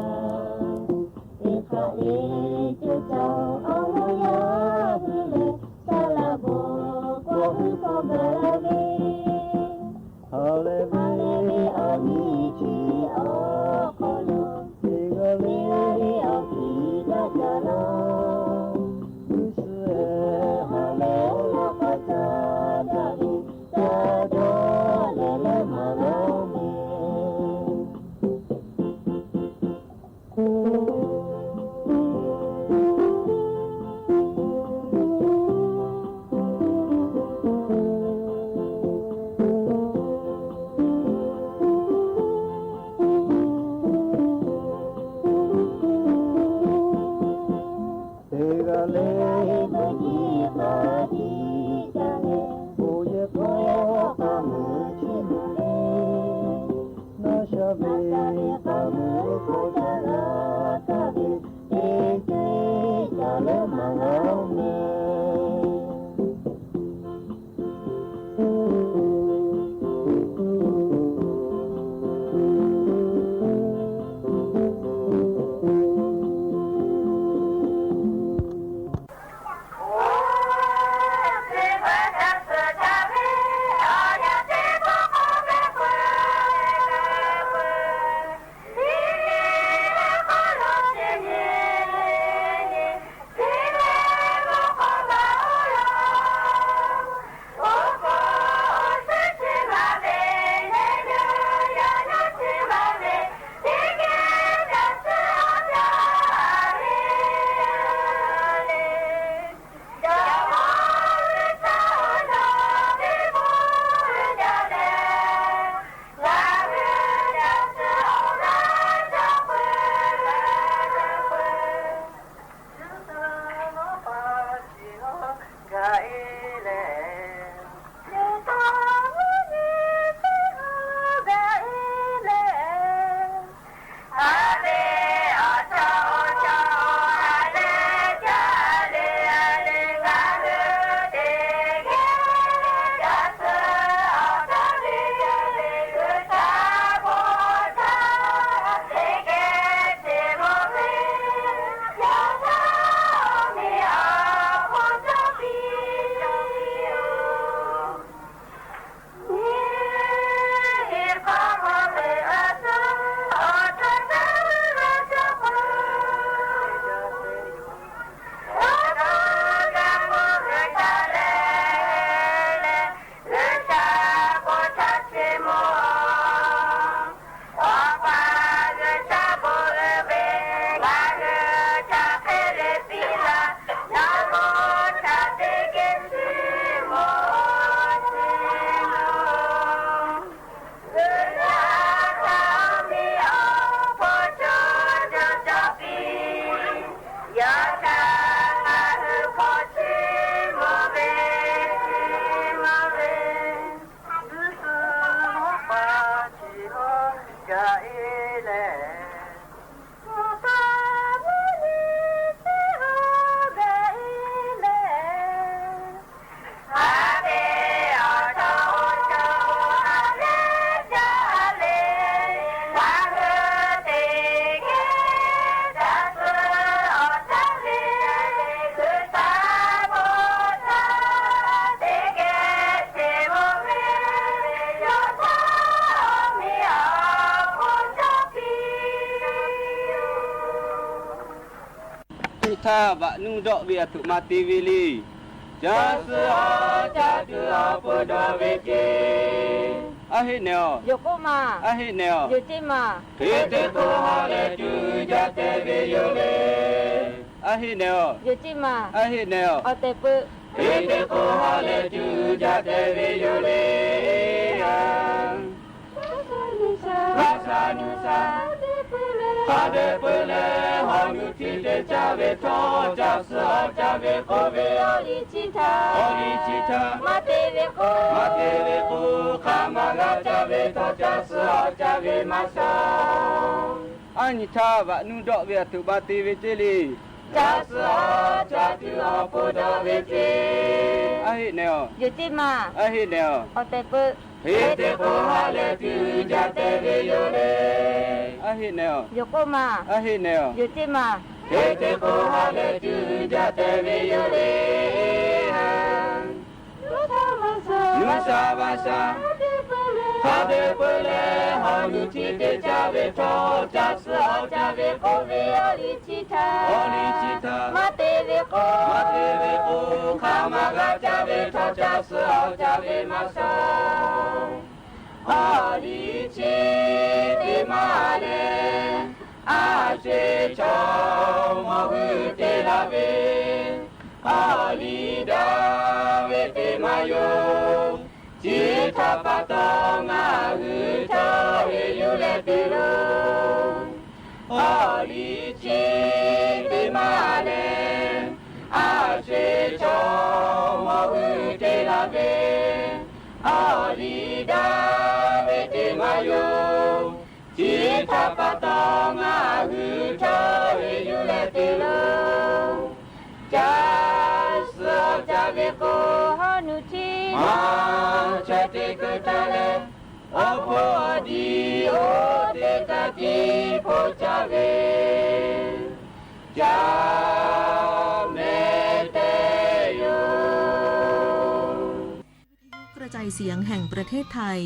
Teˇ hk'aˬ le ceuˬ caˇ awˬ moˍ yaˇ hui lehˬ, saˍ laꞈ bon k'awꞈ hui hkawˇ gaˬ la ve. Ha lehˬ ve awˬ nyi chi awˬ hk'aw lo, teˇ g'aˇ le awˬ hkiˬ daꞈ jaˇ laˇ. G'uˇ suhˍ ha lehˬ laˇ k'aw ca daꞈ ve, ca dawˇ leh leh maˇ g'a ve. Teˇ g'aˇ le g'uˇ jiˇ k'a jiˇ ca leh, bon yehˬ k'oˆ k'a muiˬ chiˇ mvuh le. Naˆ sha ve k'a muiˬ k'oˆ ca g'a kaˇ ve, teˇ ceuˬ ca leh maˇ g'a mehˍ. Teˇ htaˇ vaꞈ nuˇ dawˆ ve aˬ htoꞈ ma te ve le. Ca suh awˬ ca tuˬ awˬ pon dawˬ ve ceˇ. A heˆ nehˬ aˬ. Yonˍ k'oˆ ma. A heˆ nehˬ aˬ. Yonˍ ceˇ ma. Hk'e te k'o ha lehˬ tuˬ jaˇ tehꞈ ve yoˬ le. A heˆ nehˬ aˬ. Yonˍ ceˇ ma. A heˆ nehˬ aˬ. Awˬ tehˬ peuˬ. Hk'e te k'o ha lehˬ tuˬ jaˇ tehꞈ ve yoˬ le. G'a sha nuˇ sha, hk'a dehꞈ peuˬ leh hawˬ nuˇ htiˇ te caˇ ve htawˇ, ca suh awˬ ca ve k'oˆ ve awˬ liˇ chi htaˇ, awˬ liˇ chi htaˇ, maˇ te ve k'o, maˇ te ve k'o, hk'a maˇ g'a caˇ ve htawˇ, ca suh awˬ ca ve maˇ sha. A nyi htaˇ vaꞈ nuˇ dawˆ ve aˬ htoꞈ ma te ve ceˇ le. Ca suh awˬ ca tuˬ awˬ pon dawˬ ve ceˇ. A heˆ nehˬ aˬ. Yonˍ ceˇ ma. A heˆ nehˬ aˬ. Awˬ tehˬ peuˬ. Hk'e te k'o ha lehˬ tuˬ jaˇ tehꞈ ve yoˬ le. A heˆ nehˬ aˬ. Yonˍ k'oˆ ma. A heˆ nehˬ aˬ. Yonˍ ceˇ ma. Hk'e te k'o ha lehˬ tuˬ jaˇ tehꞈ ve yoˬ le. Nuˇ sha vaꞈ sha, hk'a dehꞈ peuˬ leh hawˬ nuˇ htiˇ te caˇ ve htawˇ, ca suh awˬ ca ve k'oˆ ve awˬ liˇ chi htaˇ, awˬ liˇ chi htaˇ, maˇ te ve k'o, maˇ te ve k'o, hk'a maˇ g'a caˇ ve htawˇ, ca suh awˬ ca ve maˇ sha. Awˬ liˇ chi teˇ maˇ leh, a shu chaw mawˇ hui te la ve, awˬ liˇ daꞈ ve teˇ maˇ yoˬ. Chi htaꞈ pa taw ngaˬ hui htawˇ heˍ yuˬ leh te loˬ. Awˬ liˇ chi teˇ maˇ leh, a shu chaw mawˇ hui te la ve, awˬ liˇ daꞈ ve teˇ maˇ yoˬ. Chi htaꞈ pa taw ngaˬ hui htawˇ heˍ yuˬ leh te loˬ. Ca suh awˬ ca ve k'o, hawˬ nuˇ htiˇ maˇ chehˇ te keu taˍ leh, awˬ hpawˇ awˬ diˇ oˇ teˇ kaˇ tiˉ hpoˆ caˇ ve, ca meh te yoˬ. กระจายเสียงแห่งประเทศไทย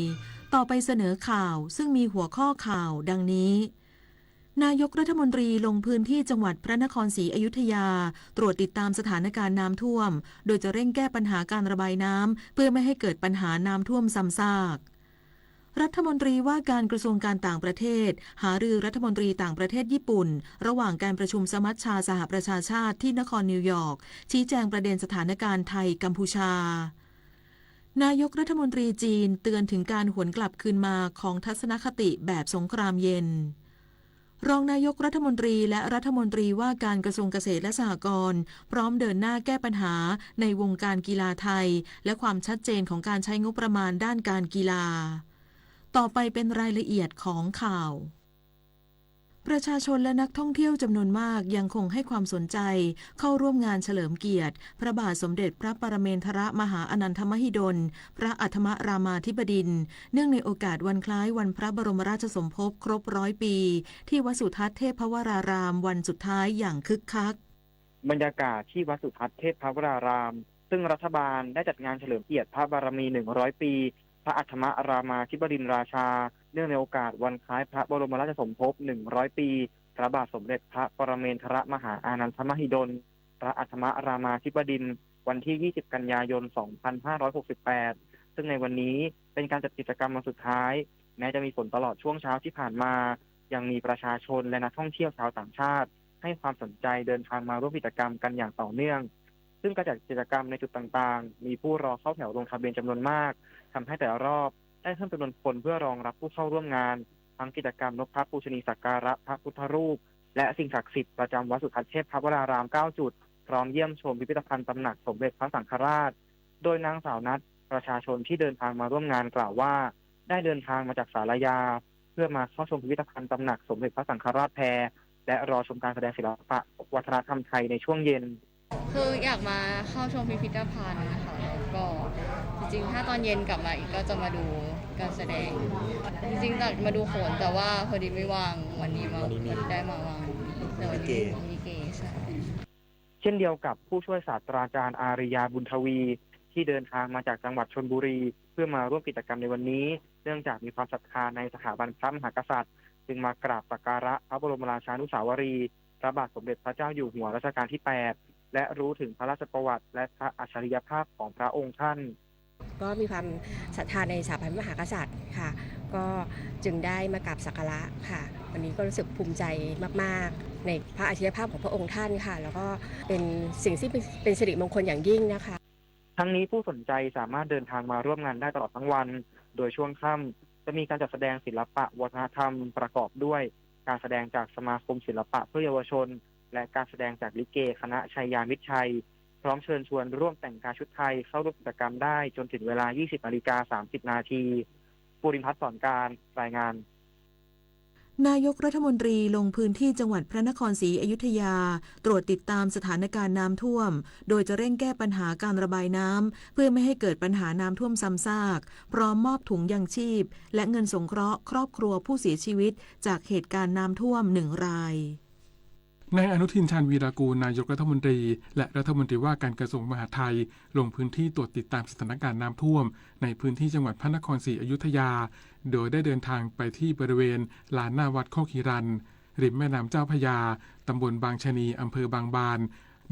ต่อไปเสนอข่าว ซึ่งมีหัวข้อข่าวดังนี้ นายกรัฐมนตรีลงพื้นที่จังหวัดพระนครศรีอยุธยา ตรวจติดตามสถานการณ์น้ำท่วม โดยจะเร่งแก้ปัญหาการระบายน้ำ เพื่อไม่ให้เกิดปัญหาน้ำท่วมซ้ำซาก รัฐมนตรีว่าการกระทรวงการต่างประเทศ หารือรัฐมนตรีต่างประเทศญี่ปุ่น ระหว่างการประชุมสมัชชาสหประชาชาติที่นครนิวยอร์ก ชี้แจงประเด็นสถานการณ์ไทยกัมพูชา นายกรัฐมนตรีจีนเตือนถึงการหวนกลับคืนมาของทัศนคติแบบสงครามเย็น รองนายกรัฐมนตรีและรัฐมนตรีว่าการกระทรวงเกษตรและสหกรณ์ พร้อมเดินหน้าแก้ปัญหาในวงการกีฬาไทย และความชัดเจนของการใช้งบประมาณด้านการกีฬา ต่อไปเป็นรายละเอียดของข่าว ประชาชนและนักท่องเที่ยวจำนวนมากยังคงให้ความสนใจเข้าร่วมงานเฉลิมเกียรติพระบาทสมเด็จพระปรเมนทรมหาอนันทมหิดล พระอัฏฐมรามาธิบดินทร์ เนื่องในโอกาสวันคล้ายวันพระบรมราชสมภพครบร้อยปี ที่วัดสุทัศน์เทพวรารามวันสุดท้ายอย่างคึกคัก บรรยากาศที่วัดสุทัศน์เทพวราราม ซึ่งรัฐบาลได้จัดงานเฉลิมเกียรติพระบารมี หนึ่งร้อย ปี พระอัฏฐมรามาธิบดินทร์ราชา เนื่องในโอกาสวันคล้ายพระบรมราชสมภพ หนึ่งร้อย ปี พระบาทสมเด็จพระปรเมนทรมหาอานันทมหิดล พระอัฏฐมรามาธิบดินทร์ วันที่ ยี่สิบ กันยายน สองพันห้าร้อยหกสิบแปด ซึ่งในวันนี้เป็นการจัดกิจกรรมวันสุดท้าย แม้จะมีฝนตลอดช่วงเช้าที่ผ่านมา ยังมีประชาชนและนักท่องเที่ยวชาวต่างชาติ ให้ความสนใจเดินทางมาร่วมกิจกรรมกันอย่างต่อเนื่อง ซึ่งการจัดกิจกรรมในจุดต่างๆ มีผู้รอเข้าแถวลงทะเบียนจำนวนมาก ทำให้แต่ละรอบได้เพิ่มจำนวนคนเพื่อรองรับผู้เข้าร่วมงาน ทั้งกิจกรรมนพพระปูชนียสักการะพระพุทธรูป และสิ่งศักดิ์สิทธิ์ประจำวัดสุทัศน์เทพวราราม เก้า จุด พร้อมเยี่ยมชมพิพิธภัณฑ์ตำหนักสมเด็จพระสังฆราช โดยนางสาวนัท ประชาชนที่เดินทางมาร่วมงานกล่าวว่า ได้เดินทางมาจากศาลายา พื่อมาเข้าชมพิพิธภัณฑ์ตำหนักสมเด็จพระสังฆราชแพร และรอชมการแสดงศิลปะวัฒนธรรมไทยในช่วงเย็น คืออยากมาเข้าชมพิพิธภัณฑ์นะคะแล้วก็จริงๆถ้าตอนเย็นกลับมาอีกก็จะมาดูการแสดง จริงๆอยากมาดูโขนแต่ว่าพอดีไม่ว่างวันนี้มาได้มาว่างแต่วันนี้ลิเกใช่ เช่นเดียวกับผู้ช่วยศาสตราจารย์อาริยาบุญทวี ที่เดินทางมาจากจังหวัดชลบุรี เพื่อมาร่วมกิจกรรมในวันนี้ เนื่องจากมีความศรัทธาในสถาบันพระมหากษัตริย์ จึงมากราบสักการะพระบรมราชานุสาวรีย์พระบาทสมเด็จพระเจ้าอยู่หัวรัชกาลที่ แปด และรู้ถึงพระราชประวัติและพระอัจฉริยภาพของพระองค์ท่าน ก็มีความศรัทธาในสถาบันพระมหากษัตริย์ค่ะ ก็จึงได้มากราบสักการะค่ะ วันนี้ก็รู้สึกภูมิใจมากๆ ในพระอัจฉริยภาพของพระองค์ท่านค่ะ แล้วก็เป็นสิ่งที่เป็นเป็นสิริมงคลอย่างยิ่งนะคะ ทั้งนี้ผู้สนใจสามารถเดินทางมาร่วมงานได้ตลอดทั้งวัน โดยช่วงค่ำจะมีการจัดแสดงศิลปะวัฒนธรรมประกอบด้วย การแสดงจากสมาคมศิลปะเพื่อเยาวชน และการแสดงจากลิเกคณะชัยยามิตรชัย พร้อมเชิญชวนร่วมแต่งกายชุดไทยเข้าร่วมกิจกรรมได้จนถึงเวลา ยี่สิบนาฬิกาสามสิบนาที ภูรินทร์ พัฒน์สอนการ รายงาน นายกรัฐมนตรีลงพื้นที่จังหวัดพระนครศรีอยุธยา ตรวจติดตามสถานการณ์น้ำท่วม โดยจะเร่งแก้ปัญหาการระบายน้ำ เพื่อไม่ให้เกิดปัญหาน้ำท่วมซ้ำซาก พร้อมมอบถุงยังชีพ และเงินสงเคราะห์ครอบครัวผู้เสียชีวิตจากเหตุการณ์น้ำท่วมหนึ่งราย นายอนุทิน ชาญวีรกูร นายกรัฐมนตรี และรัฐมนตรีว่าการกระทรวงมหาดไทย ลงพื้นที่ตรวจติดตามสถานการณ์น้ำท่วม ในพื้นที่จังหวัดพระนครศรีอยุธยา โดยได้เดินทางไปที่บริเวณลานหน้าวัดโคกหิรัญ ริมแม่น้ำเจ้าพระยา ตำบลบางชะนี อำเภอบางบาน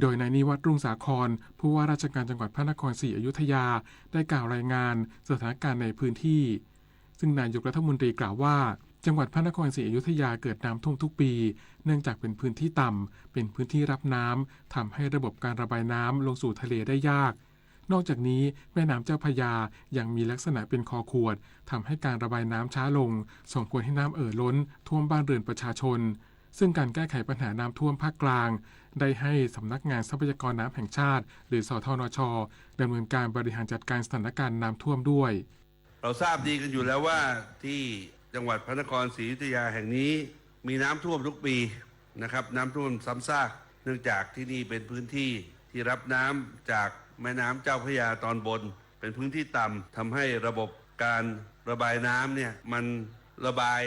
โดยนายนิวัฒน์ รุ่งสาคร ผู้ว่าราชการจังหวัดพระนครศรีอยุธยา ได้กล่าวรายงานสถานการณ์ในพื้นที่ ซึ่งนายกรัฐมนตรีกล่าวว่า จังหวัดพระนครศรีอยุธยาเกิดน้ำท่วมทุกปี เนื่องจากเป็นพื้นที่ต่ำ เป็นพื้นที่รับน้ำ ทำให้ระบบการระบายน้ำลงสู่ทะเลได้ยาก นอกจากนี้แม่น้ำเจ้าพระยายังมีลักษณะเป็นคอขวด ทำให้การระบายน้ำช้าลง ส่งผลให้น้ำเอ่อล้นท่วมบ้านเรือนประชาชน ซึ่งการแก้ไขปัญหาน้ำท่วมภาคกลาง ได้ให้สำนักงานทรัพยากรน้ำแห่งชาติ หรือ สทนช ดำเนินการบริหารจัดการสถานการณ์น้ำท่วมด้วย เราทราบดีกันอยู่แล้วว่าที่จังหวัดพระนครศรีอยุธยาแห่งนี้มีน้ำท่วมทุกปีนะครับ น้ำท่วมซ้ำซาก เนื่องจากที่นี่เป็นพื้นที่ที่รับน้ำจากแม่น้ำเจ้าพระยาตอนบน เป็นพื้นที่ต่ำ ทำให้ระบบการระบายน้ำเนี่ยมันระบาย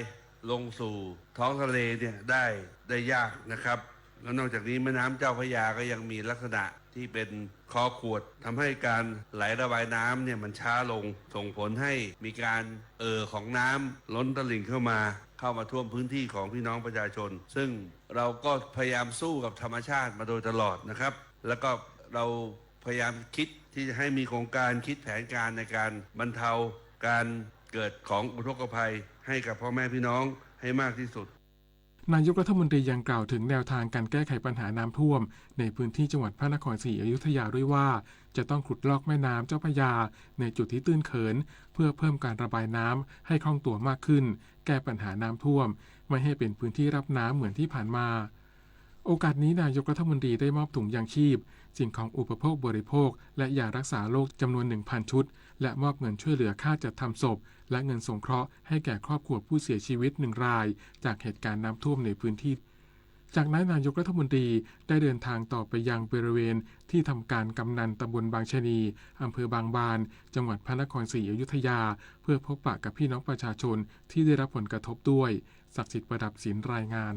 ลงสู่ท้องทะเลเนี่ยได้ได้ยากนะครับ แล้วนอกจากนี้แม่น้ำเจ้าพระยาก็ยังมีลักษณะที่เป็นคอขวด ทำให้การไหลระบายน้ำเนี่ยมันช้าลง ส่งผลให้มีการเอ่อของน้ำล้นตลิ่งเข้ามา เข้ามาท่วมพื้นที่ของพี่น้องประชาชน ซึ่งเราก็พยายามสู้กับธรรมชาติมาโดยตลอดนะครับ แล้วก็เราพยายามคิดที่จะให้มีโครงการคิดแผนการในการบรรเทาการเกิดของอุทกภัยให้กับพ่อแม่พี่น้องให้มากที่สุด นายกรัฐมนตรียังกล่าวถึงแนวทางการแก้ไขปัญหาน้ำท่วม ในพื้นที่จังหวัดพระนครศรีอยุธยาด้วยว่า จะต้องขุดลอกแม่น้ำเจ้าพระยา ในจุดที่ตื้นเขิน เพื่อเพิ่มการระบายน้ำให้คล่องตัวมากขึ้น แก้ปัญหาน้ำท่วม ไม่ให้เป็นพื้นที่รับน้ำเหมือนที่ผ่านมา โอกาสนี้นายกรัฐมนตรีได้มอบถุงยังชีพ สิ่งของอุปโภคบริโภค และยารักษาโรคจำนวน หนึ่งพัน ชุด และมอบเงินช่วยเหลือค่าจัดทำศพ และเงินสงเคราะห์ให้แก่ครอบครัวผู้เสียชีวิตหนึ่งราย จากเหตุการณ์น้ำท่วมในพื้นที่ จากนั้นนายกรัฐมนตรีได้เดินทางต่อไปยังบริเวณที่ทำการกำนัลตำบลบางชะนี อำเภอบางบาน จังหวัดพระนครศรีอยุธยา เพื่อพบปะกับพี่น้องประชาชนที่ได้รับผลกระทบด้วย ศักดิ์สิทธิ์ ประดับศิลป์ รายงาน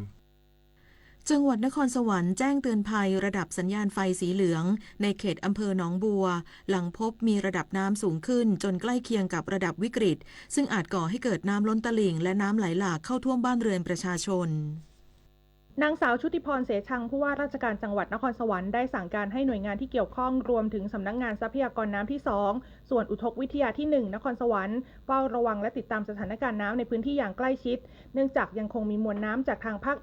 จังหวัดนครสวรรค์แจ้งเตือนภัยระดับสัญญาณไฟสีเหลือง ในเขตอำเภอหนองบัว หลังพบมีระดับน้ำสูงขึ้นจนใกล้เคียงกับระดับวิกฤต ซึ่งอาจก่อให้เกิดน้ำล้นตลิ่งและน้ำไหลหลากเข้าท่วมบ้านเรือนประชาชน นางสาวชุติพร เสชัง ผู้ว่าราชการจังหวัดนครสวรรค์ได้สั่งการให้หน่วยงานที่เกี่ยวข้องรวมถึงสำนักงานทรัพยากรน้ำที่ สอง ส่วนอุทกวิทยาที่ หนึ่ง นครสวรรค์เฝ้าระวังและติดตามสถานการณ์น้ำในพื้นที่อย่างใกล้ชิด เนื่องจากยังคงมีมวลน้ำจากทางภาค